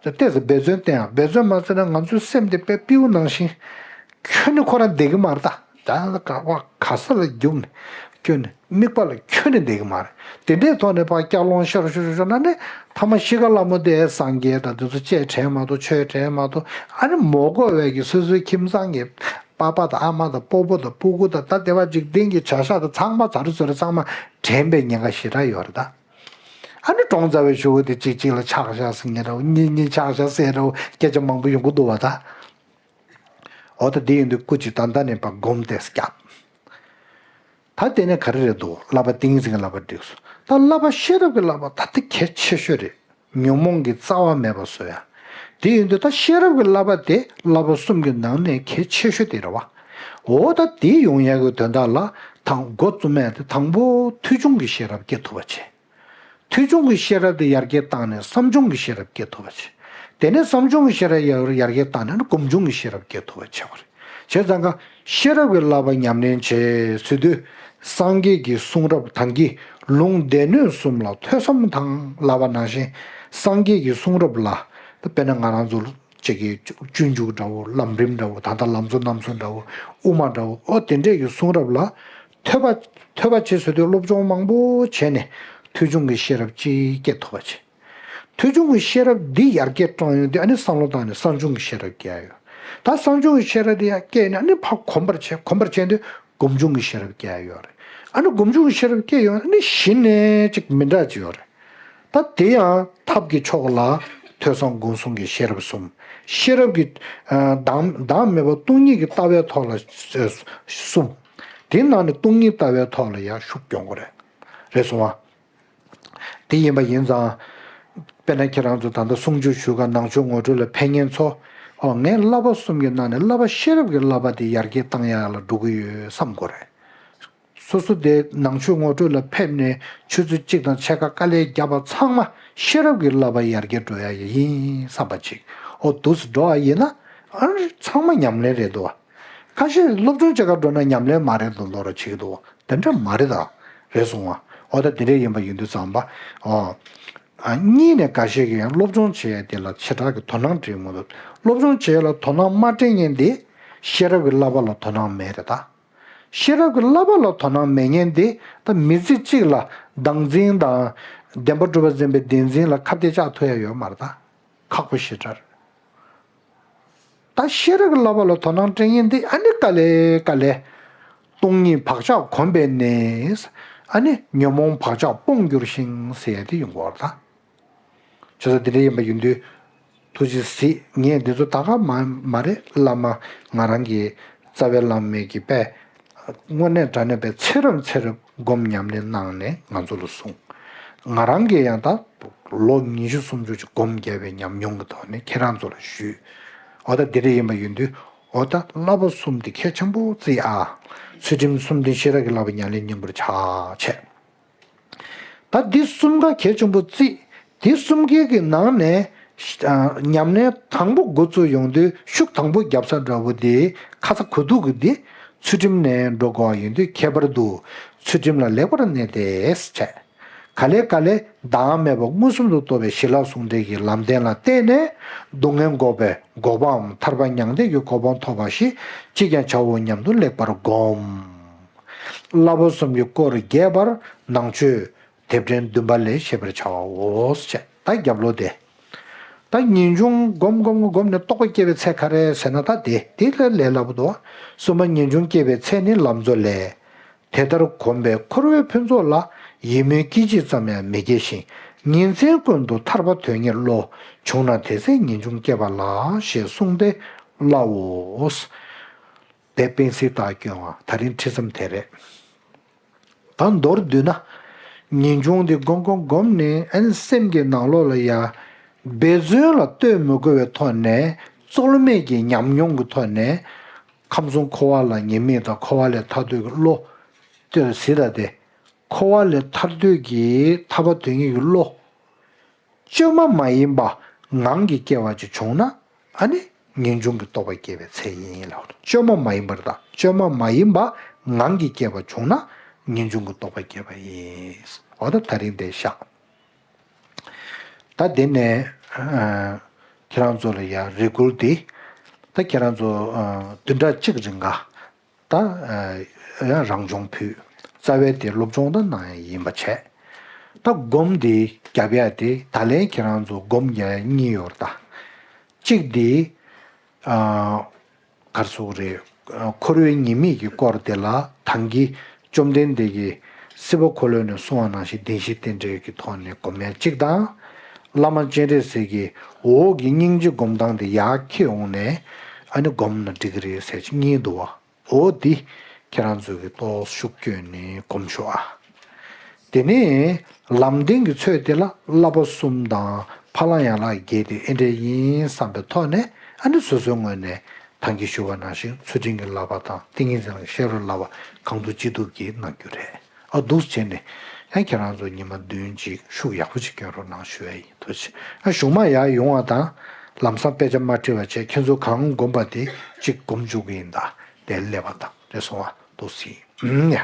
ཏོག་ཙམ་འབད་བརྩོན་བསྟེན་ཡ། འབད་བརྩོན་མ་བྱས་ན་ང་ཚོའི་སེམས་དེ་དཔེ་སྤྲེའུ་ནང་བཞིན། ཁྱོན་ནས་ཁོ་རང་བསྡད་ཀྱི་མ་རེད་ད། ད་ག་བ་ག་ས་ལ་རྒྱུག་ནས། ཁྱོན་ནས་དམིགས་པ་ལ་ཁྱོན་ནས་བསྡད་ཀྱི་མ་རེད། དེ་འདྲའི་ཐོག་ནས་ཕར་སྐྱག་ལོང་ཤོར་ཤོར་ཤོར་ན་ནི་ཐ་མ་ཤི་ཁ་སླ་མོ་དེ་སངས་རྒྱས་དང་དེ་ཚོ་བཅས་དྲན་མ་གཏོགས་ཆོས་དྲན་མ་གཏོགས་ཨ་ནི་མོ་གོ་བས་ཀྱི་སོ་སོའི་ཁྱིམ་ཚང་གི་པ་པ་དང་ཨ་མ་དང་སྤོ་བོ་དང་སྤུ་གུ་དང་ད་དེ་བ་འཇིག་རྟེན་གྱི་བྱ་གཞག་དང་ཚང་མ་ཛ་རུ་ཛ་རུ་ཚང་མ་དྲན་པའི་ཉེན་ཁ་ཞེ་དྲག་ཡོད་རེད་ད། ཨ་ནི་གྲོང་ཚ་བའི་ཞུ་བོ་དེ་གཅིག་གཅིག་ལ་ཆག་བཞག་ཟེར་ངེས་ར་བོ་གཉིས་གཉིས་ཆག་བཞག་ཟེར་ར་བོ་སྐད་ཆ་མང་པོ་ཡོང་གི་འདུག་བ་ད། འོ་ད་དེ་ཡིན་དུས་སྐུ་མཁྱེན་ད་ལྟ་ནས་ཕར་སྒོམ་ཏོག་ཙམ་རྒྱབ། ད་དེ་ནས་ག་རེ་རེད་འདུག་བསླབ་པ་ཏིང་འཛིན་གྱི་བསླབ་པ་འགྲིག་སོང་། ད་བསླབ་པ་ཤེས་རབ་ཀྱི་བསླབ་པ་ད་དེ་གལ་ཆེ་ཤོས་རེད། ཉོན་མོངས་ཀྱི་རྩ་བ་མེད་པ་བཟོ་ཡ། དེ་ཡིན་དུས་ད་ཤེས་རབ་ཀྱི་བསླབ་པ་དེ་བསླབ་པ་གསུམ་གྱི་ནང་ནས་གལ་ཆེ་ཤོས་དེ་རེད་བ། འོ་ད་དེ་ཡོང་ཡ་གི་དོན་དག་ལ་དང་འགོ་བཙུགས་མེད་དེ་དང་པོ་ཐོས་བྱུང་གི་ཤེས་རབ་སྐྱེ་ཐུབ་པ་བྱེད། ཐོས་བྱུང་གི་ཤེས་རབ་དེ་ཡར་རྒྱས་བཏང་ནས་བསམ་བྱུང་གི་ཤེས་རབ་སྐྱེ་ཐུབ་པ་བྱེད། དེ་ནས་བསམ་བྱུང་གི་ཤེས་རབ་ཡར་ཡར་རྒྱས་བཏང་ནས་སྒོམ་བྱུང་གི་ཤེས་རབ་སྐྱེ་ཐུབ་པ་བྱེད་པ་རེད། བྱས་ཙང་ཀ་ཤེས་རབ་ཀྱི་བསླབ་པ་ཉམས་ལེན་བྱེད་ཟེར་དུས། སངས་རྒྱས་ཀྱི་གསུང་རབ་དང་གི་ལུང་སྡེ་སྣོད་གསུམ་ལ་ཐོས་བསམ་དང་ལབ་པ་ནང་བཞིན། སངས་རྒྱས་ཀྱི་གསུང་རབ་ལ་དཔེར་ན་ང་རང་ཚོ་གཅིག་གི་སྤྱོད་འཇུག་འདྲ་བོ། ལམ་རིམ་འདྲ་བོ། ད་ལྟ་ལམ་གཙོ་རྣམ་གསུམ་འདྲ་བོ། དབུ་མ་འདྲ་བོ། ཨོ་དེ་འདྲས་ཀྱི་གསུང་རབ་ལ་ཐོས་པ། ཐོས་པ་བྱེད་ཟེར་དུས་སློབ་སྦྱོང་མང་པོ་བྱས་ནས་ཐོས་བྱུང་གི་ཤེས་རབ་ཅིག་སྐྱེ་ཐུབ་པ་བྱེད། ཐོས་བྱུང་གི་ཤེས་རབ་འདི་ཡར་རྒྱས་བཏང་ཡོང་དུས་ཨ་ནི་བསམ་བློ་བཏང་ནས་བསམ་བྱུང་གི་ཤེས་རབ་སྐྱེ་ཡ་ཡོད། ད་བསམ་བྱུང་གི་ཤེས་རབ་འདི་ཡར་སྐྱེས་ནས་ཨ་ནི་ཕར་གོམས་པར་བྱས། གོམས་པར་བྱས་དུས་སྒོམ་བྱུང་གི་ཤེས་རབ་སྐྱེ་ཡ་ཡོད་རེད། ཨ་ནི་སྒོམ་བྱུང་གི་ཤེས་རབ་སྐྱེ་ཡོང་ཨ་ནི་གཞི་ནས་ཅིག་མི་འདྲ་ཅིག་ཡོད་རེད། ད་དེ་ཡང་ཐབས་ཀྱི་ཕྱོགས་ལ་ཐོས་བསམ་སྒོམ་གསུམ་གྱི་ཤེས་རབ་གསུམ། ཤེས་རབ་ཀྱི་ཨ་བདག་བདག་མེད་པ་སྟོང་ཉིད་ཀྱི་ལྟ་བའི་ཐོག་ལ་གསུམ། དེ་ནང་ནས་སྟོང་ཉིད་ལྟ་བའི་ཐོག་ལ་ཡང་ཤུགས་སྐྱོན་དགོས་རེད། རེད་སོང་ང་། དེ་ཡིན་པ་ཡིན་ཙང་། དཔེར་ན་ཁྱེད་རང་ཚོ་ད་ལྟ་གསུང་ཆོས་ཞུ་ག་ནང་ཆོས་ངོ་སྤྲོད་ལ་ཕེབས་མཁན་ཚོ། ཨོ་ངས་བསླབ་པ་གསུམ་གྱི་ནང་ནས་བསླབ་པ་ཤེས་རབ་ཀྱི་བསླབ་པ་དེ་ཡར་རྒྱས་བཏང་ཡག་ལ་འགྲོ་གི་ཡོད་བསམ་དགོས་རེད། སོ་སོ་དེ་ནང་ཆོས་ངོ་སྤྲོད་ལ་ཕེབས་ནས་ཆུ་ཚོད་གཅིག་དང་ཕྱེད་ཀ་དཀའ་ལས་བརྒྱབ་པ་ཚང་མ་ཤེས་རབ་ཀྱི་བསླབ་པ་ཡར་རྒྱས་འགྲོ་ཡག་ཡིན་བསམ་པ་ཅིག་ཨོ་འདུག་སེ་འགྲོ་བ་ཡིན་ན། ཨ་ཚང་མ་ཉམས་ལེན་རེད་འདུག་བ། ཁ་ཤས་སློབ་སྦྱོང་བྱེད་ག་འགྲོ་ན་ཉམས་ལེན་མ་རེད་འདུག་ལོ་ར་བྱེད་ཀྱི་འདུག་བ། དེ་འདྲ་མ་རེད་ད། རེད་སོང་བ། ཨོ་ད་དེ་འདྲ་ཡིན་པ་ཡིན་དུས་ཙམ་པ། ཨོ། ཨ་གཉིས་ནས་འགའ་ཤས་ཀྱིས་ཡང་སློབ་སྦྱོང་བྱེད་ཡ་དེ་ལ་ཞེ་དྲག་གི་དོ་སྣང་སྤྲད་མི་འདུག་སློབ་སྦྱོང་བྱེད་ཡ་ལ་དོ་སྣང་མ་སྤྲད་མཁན་དེ་ཤེས་རབ་ཀྱི་བསླབ་པ་ལ་དོ་སྣང་མེད་རེད་ད། ཤེས་རབ་ཀྱི་བསླབ་པ་ལ་དོ་སྣང་མེད་མཁན་དེ་ད་མི་ཚེ་གཅིག་ལ་བདག་འཛིན་དང་བདེན་པ་གྲུབ་པ་འཛིན་པའི་བདེན་འཛིན་ལ་ཁ་གཏད་བཅག་ཐུབ་ཡ་ཡོད་མ་རེད་ད། ཁག་པོ་ཞེ་དྲག་རེད། ད་ཤེས་རབ་ཀྱི་བསླབ་པ་ལ་དོ་སྣང་སྤྲད་མཁན་དེ་ཨ་ནི་དཀའ་ལས་དཀའ་ལས། སྟོང་ཉིད་བག་ཆགས་གོམས་པས་ནི། ཨ་ནི་ཉོན་མོངས་བག་ཆགས་སྤོང་འགྱུར་ཞིང་ཟེར་ཡ་དེ་ཡོང་གི་ཡོད་རེད་ད། བྱས་ཙང་དེ་འདྲ་ཡིན་པ་ཡིན་དུས། ཐུགས་རྗེ་གཟིགས། ངས་འདི་ཚོ་ད་ག་མ་མ་རེད། བླ་མ་ང་རང་གི་རྩ་བའི་བླ་མའི་གི་དཔེ། དངོས་གནས་དྲང་གནས་པའི་ཚེ་རབས་ཚེ་རབས་སྒོམ་ཉམས་ལེན་གནང་ནས་ང་ཚོ་ལ་གསུངས། ང་རང་གིས་ཡང་ད་ལོ་ཉི་ཤུ་སུམ་ཅུ་ཅིག་སྒོམ་བརྒྱབ་པའི་ཉམས་མྱོང་གི་ཐོག་ནས་ཁྱེད་རང་ཚོ་ལ་ཞུས། འོ་ད་འདི་འདྲ་ཡིན་པ་ཡིན་དུས། འོ་ད་བསླབ་པ་གསུམ་དེ་གལ་ཆེན་པོ་བརྩི་ཨ། ཚུལ་ཁྲིམས་གསུམ་ལྡན་ཤེས་རབ་ཀྱི་བསླབ་པ་ཉམས་ལེན་སྙིང་པོར་ཆགས་བྱས། ད་འདི་གསུམ་ཀ་གལ་ཆེན་པོ་བརྩིས། འདི་གསུམ་ཀའི་གི་ནང་ནས། ཨ་ཉམས་ལེན་དང་པོ་འགོ་བཙུགས་ཡོང་དུས་ཤུགས་དང་པོ་བརྒྱབ་ས་འདྲ་བོ་དེ་ཁ་ཚ་གོ་སྡུག་གི་འདི་ཚུལ་ཁྲིམས་ནས་འགྲོ་དགོས་པ་ཡིན་དུས་ཁྱད་པར་དུ་ཚུལ་ཁྲིམས་ལ་ལེགས་པར་གནས་ཏེ་བྱས། ག་ལེ་ག་ལེ་བདག་མེད་པ་མངོན་སུམ་དུ་རྟོགས་པའི་ཞི་ལྷག་ཟུང་འབྲེལ་གྱི་ལམ་བདེན་ལ་བརྟེན་ནས་སྡུག་བསྔལ་འགོག་པའི་འགོག་པའམ་ཐར་པ་མྱང་འདས་ཀྱི་གོ་འཕང་ཐོབ་པ་ཞིག་ཅིས་ཀྱང་བྱའོ་སྙམ་དུ་ལེགས་པར་བསྒོམ། བསླབ་པ་གསུམ་གྱི་སྐོར་རྒྱས་པར་ནང་ཆོས་དེབ་ཕྲེང་བདུན་པ་ལས་ཤེས་པར་བྱའོ། ཞེས་ད་རྒྱབ་ལོགས་དེ། ད་ངེས་འབྱུང་སྒོམ་སྒོམ་སྒོམ་ནས་རྟོགས་པ་སྐྱེ་བའི་ཚད་ག་རེ་ཟེར་ན་ད་དེ་དེ་ལས་ལས་སླ་པོ་འདུག་གསུམ་པ་ངེས་འབྱུང་སྐྱེ་བའི་ཚད་ནི་ལམ་གཙོ་ལས། དེ་ལྟར་གོམས་པས་འཁོར་བའི་ཕུན་ཚོགས་ལ། ཡིད་སྨོན་སྐད་ཅིག་ཙམ་ཡང་མི་སྐྱེ་ཞིང་། ཉིན་མཚན་ཀུན་ཏུ་ཐར་པ་དོན་གཉེར་བློ། བྱུང་ན་དེ་ཚེ་ངེས་འབྱུང་སྐྱེ་བ་ལགས། ཞེས་གསུངས་ཏེ་སླའོ། དེ་སྤེན་སྲིད་དག་སྐྱོན་བ་ད་རིང་ཁྲིད་མཚམས་དེ་རེད། ད་མདོར་བསྡུས་ན། ངེས་འབྱུང་འདི་སྒོམ་སྒོམ་སྒོམ་ནས་ཨན་སེམས་ཀྱི་ནང་ལོགས་ལ་ཡ། འབད་བརྩོན་ལ་ལྟོས་མི་དགོས་པའི་ཐོག་ནས་རྩོལ་མེད་ཀྱི་ཉམས་མྱོང་གི་ཐོག་ནས། ཁམས་གསུམ་འཁོར་བ་ལ་ཉེས་དམིགས་དང་འཁོར་བ་ལས་ཐར་འདོད་ཀྱི་བློ། ལྟོས་ཟིན་ད་དེ། འཁོར་བ་ལས་ཐར་འདོད་ཀྱི་ཐར་པ་དོན་གཉེར་གྱི་བློ། བཅོས་མ་མ་ཡིན་པ་ངང་གིས་སྐྱེ་བ་ཅིག་བྱུང་ན་ཨ་ནི་ངེས་འབྱུང་གི་རྟོགས་པ་སྐྱེ་བའི་ཚད་ཡིན་ལ། བཅོས་མ་མ་ཡིན་པར་ད་བཅོས་མ་མ་ཡིན་པ་ངང་གིས་སྐྱེ་བ་བྱུང་ན་ངེས་འབྱུང་གི་རྟོགས་པ་སྐྱེ་བ་ཡིན། འོ་ད་ད་རིང་འདི་བཞག་ད་འདི་ནས་ཨ་ཁྱེད་རང་ཚོ་ལ་ཡ་རེ་སྐུལ་འདི། ད་ཁྱེད་རང་ཚོ་ཨ་བདུན་ཕྲག་གཅིག་རིང་ག་ད་ཡང་རང་སྦྱོང་ཕུལ། རྩ་བའི་དེ་སློབ་སྦྱོང་དང་ནང་ཡང་ཡིན་པ་བྱས། ད་སྒོམ་དེ་རྒྱབ་ཡ་དེ་ད་ལན་ཁྱེད་རང་ཚོ་སྒོམ་རྒྱག་ཡ་གཉིས་ཡོད་རེད་ད། གཅིག་དེ་གར་སོགས་རེད། འཁོར་བའི་ཉེས་དམིགས་ཀྱི་སྐོར་དེ་ལ་ད་གིན་བཅོམ་ལྡན་འདས་ཀྱིས་སྲིད་པ་འཁོར་ལོ་ནས་གསུངས་པ་ནང་བཞིན་བདེན་བཞིའི་རྟེན་འབྲེལ་གྱི་ཐོག་ནས་སྒོམ་ཡ་གཅིག་དང་། བླ་མ་སྤྱན་རས་གཟིགས་ཀྱིས་འོག་གི་སྙིང་རྗེ་སྒོམ་སྟངས་དེ་ཡར་འཁྱེར་འོང་ནས་ཨ་ནི་སྒོམ་ན་འགྲིག་གི་རེད་ཟེར་གཅིག་གཉིས་འདུག་བ། འོ་འདི་ཁྱེད་རང་ཚོས་ཀྱི་ཏོག་ཤུགས་བསྐྱོན་ནས་སྒོམ་ཤོག་ཨ། དེ་ནས་ལམ་བདེན་གྱི་ཚོད་དེ་ལ་བསླབ་པ་གསུམ་དང་ཕ་གླང་ཡན་ལག་བརྒྱད་དེ་ཨེ་འདྲ་ཡིན་བསམ་པའི་ཐོག་ནས་ཨ་ནི་སོ་སོའི་ངོས་ནས་ད་གིན་ཞུས་པ་ནང་བཞིན་ཚུལ་ཁྲིམས་ཀྱི་བསླབ་པ་དང་ཏིང་ངེ་འཛིན་ལ་ཤེས་རབ་བསླབ་པ་གང་ཐུབ་ཅི་ཐུབ་ཀྱིས་གནང་རྒྱུ་རེད། ཨ་འདུག་བྱས་ནས་ཡང་ཁྱེད་རང་ཚོ་ཉི་མ་བདུན་ཅིག་ཤུགས་ཡག་པོ་ཅིག་སྐྱོན་རོགས་གནང་ཞུ་ཡ་ཡིན། ཐུགས་རྗེ་ཆེ། ཨ་གཞུག་མ་ཡར་ཡོང་བ་དང་ལམ་སང་དཔེ་ཆ་མ་ཁྲིད་པ་བྱས་ཁྱེད་ཚོ་གང་སྒོམ་པ་དེ་གཅིག་སྒོམ་བཅུག་གི་ཡིན་ད། དེ་སླེབས་པ་དང་རེད་སོང་བ་འདུག་སེ་ཡིན། ཨུམ་ཡ།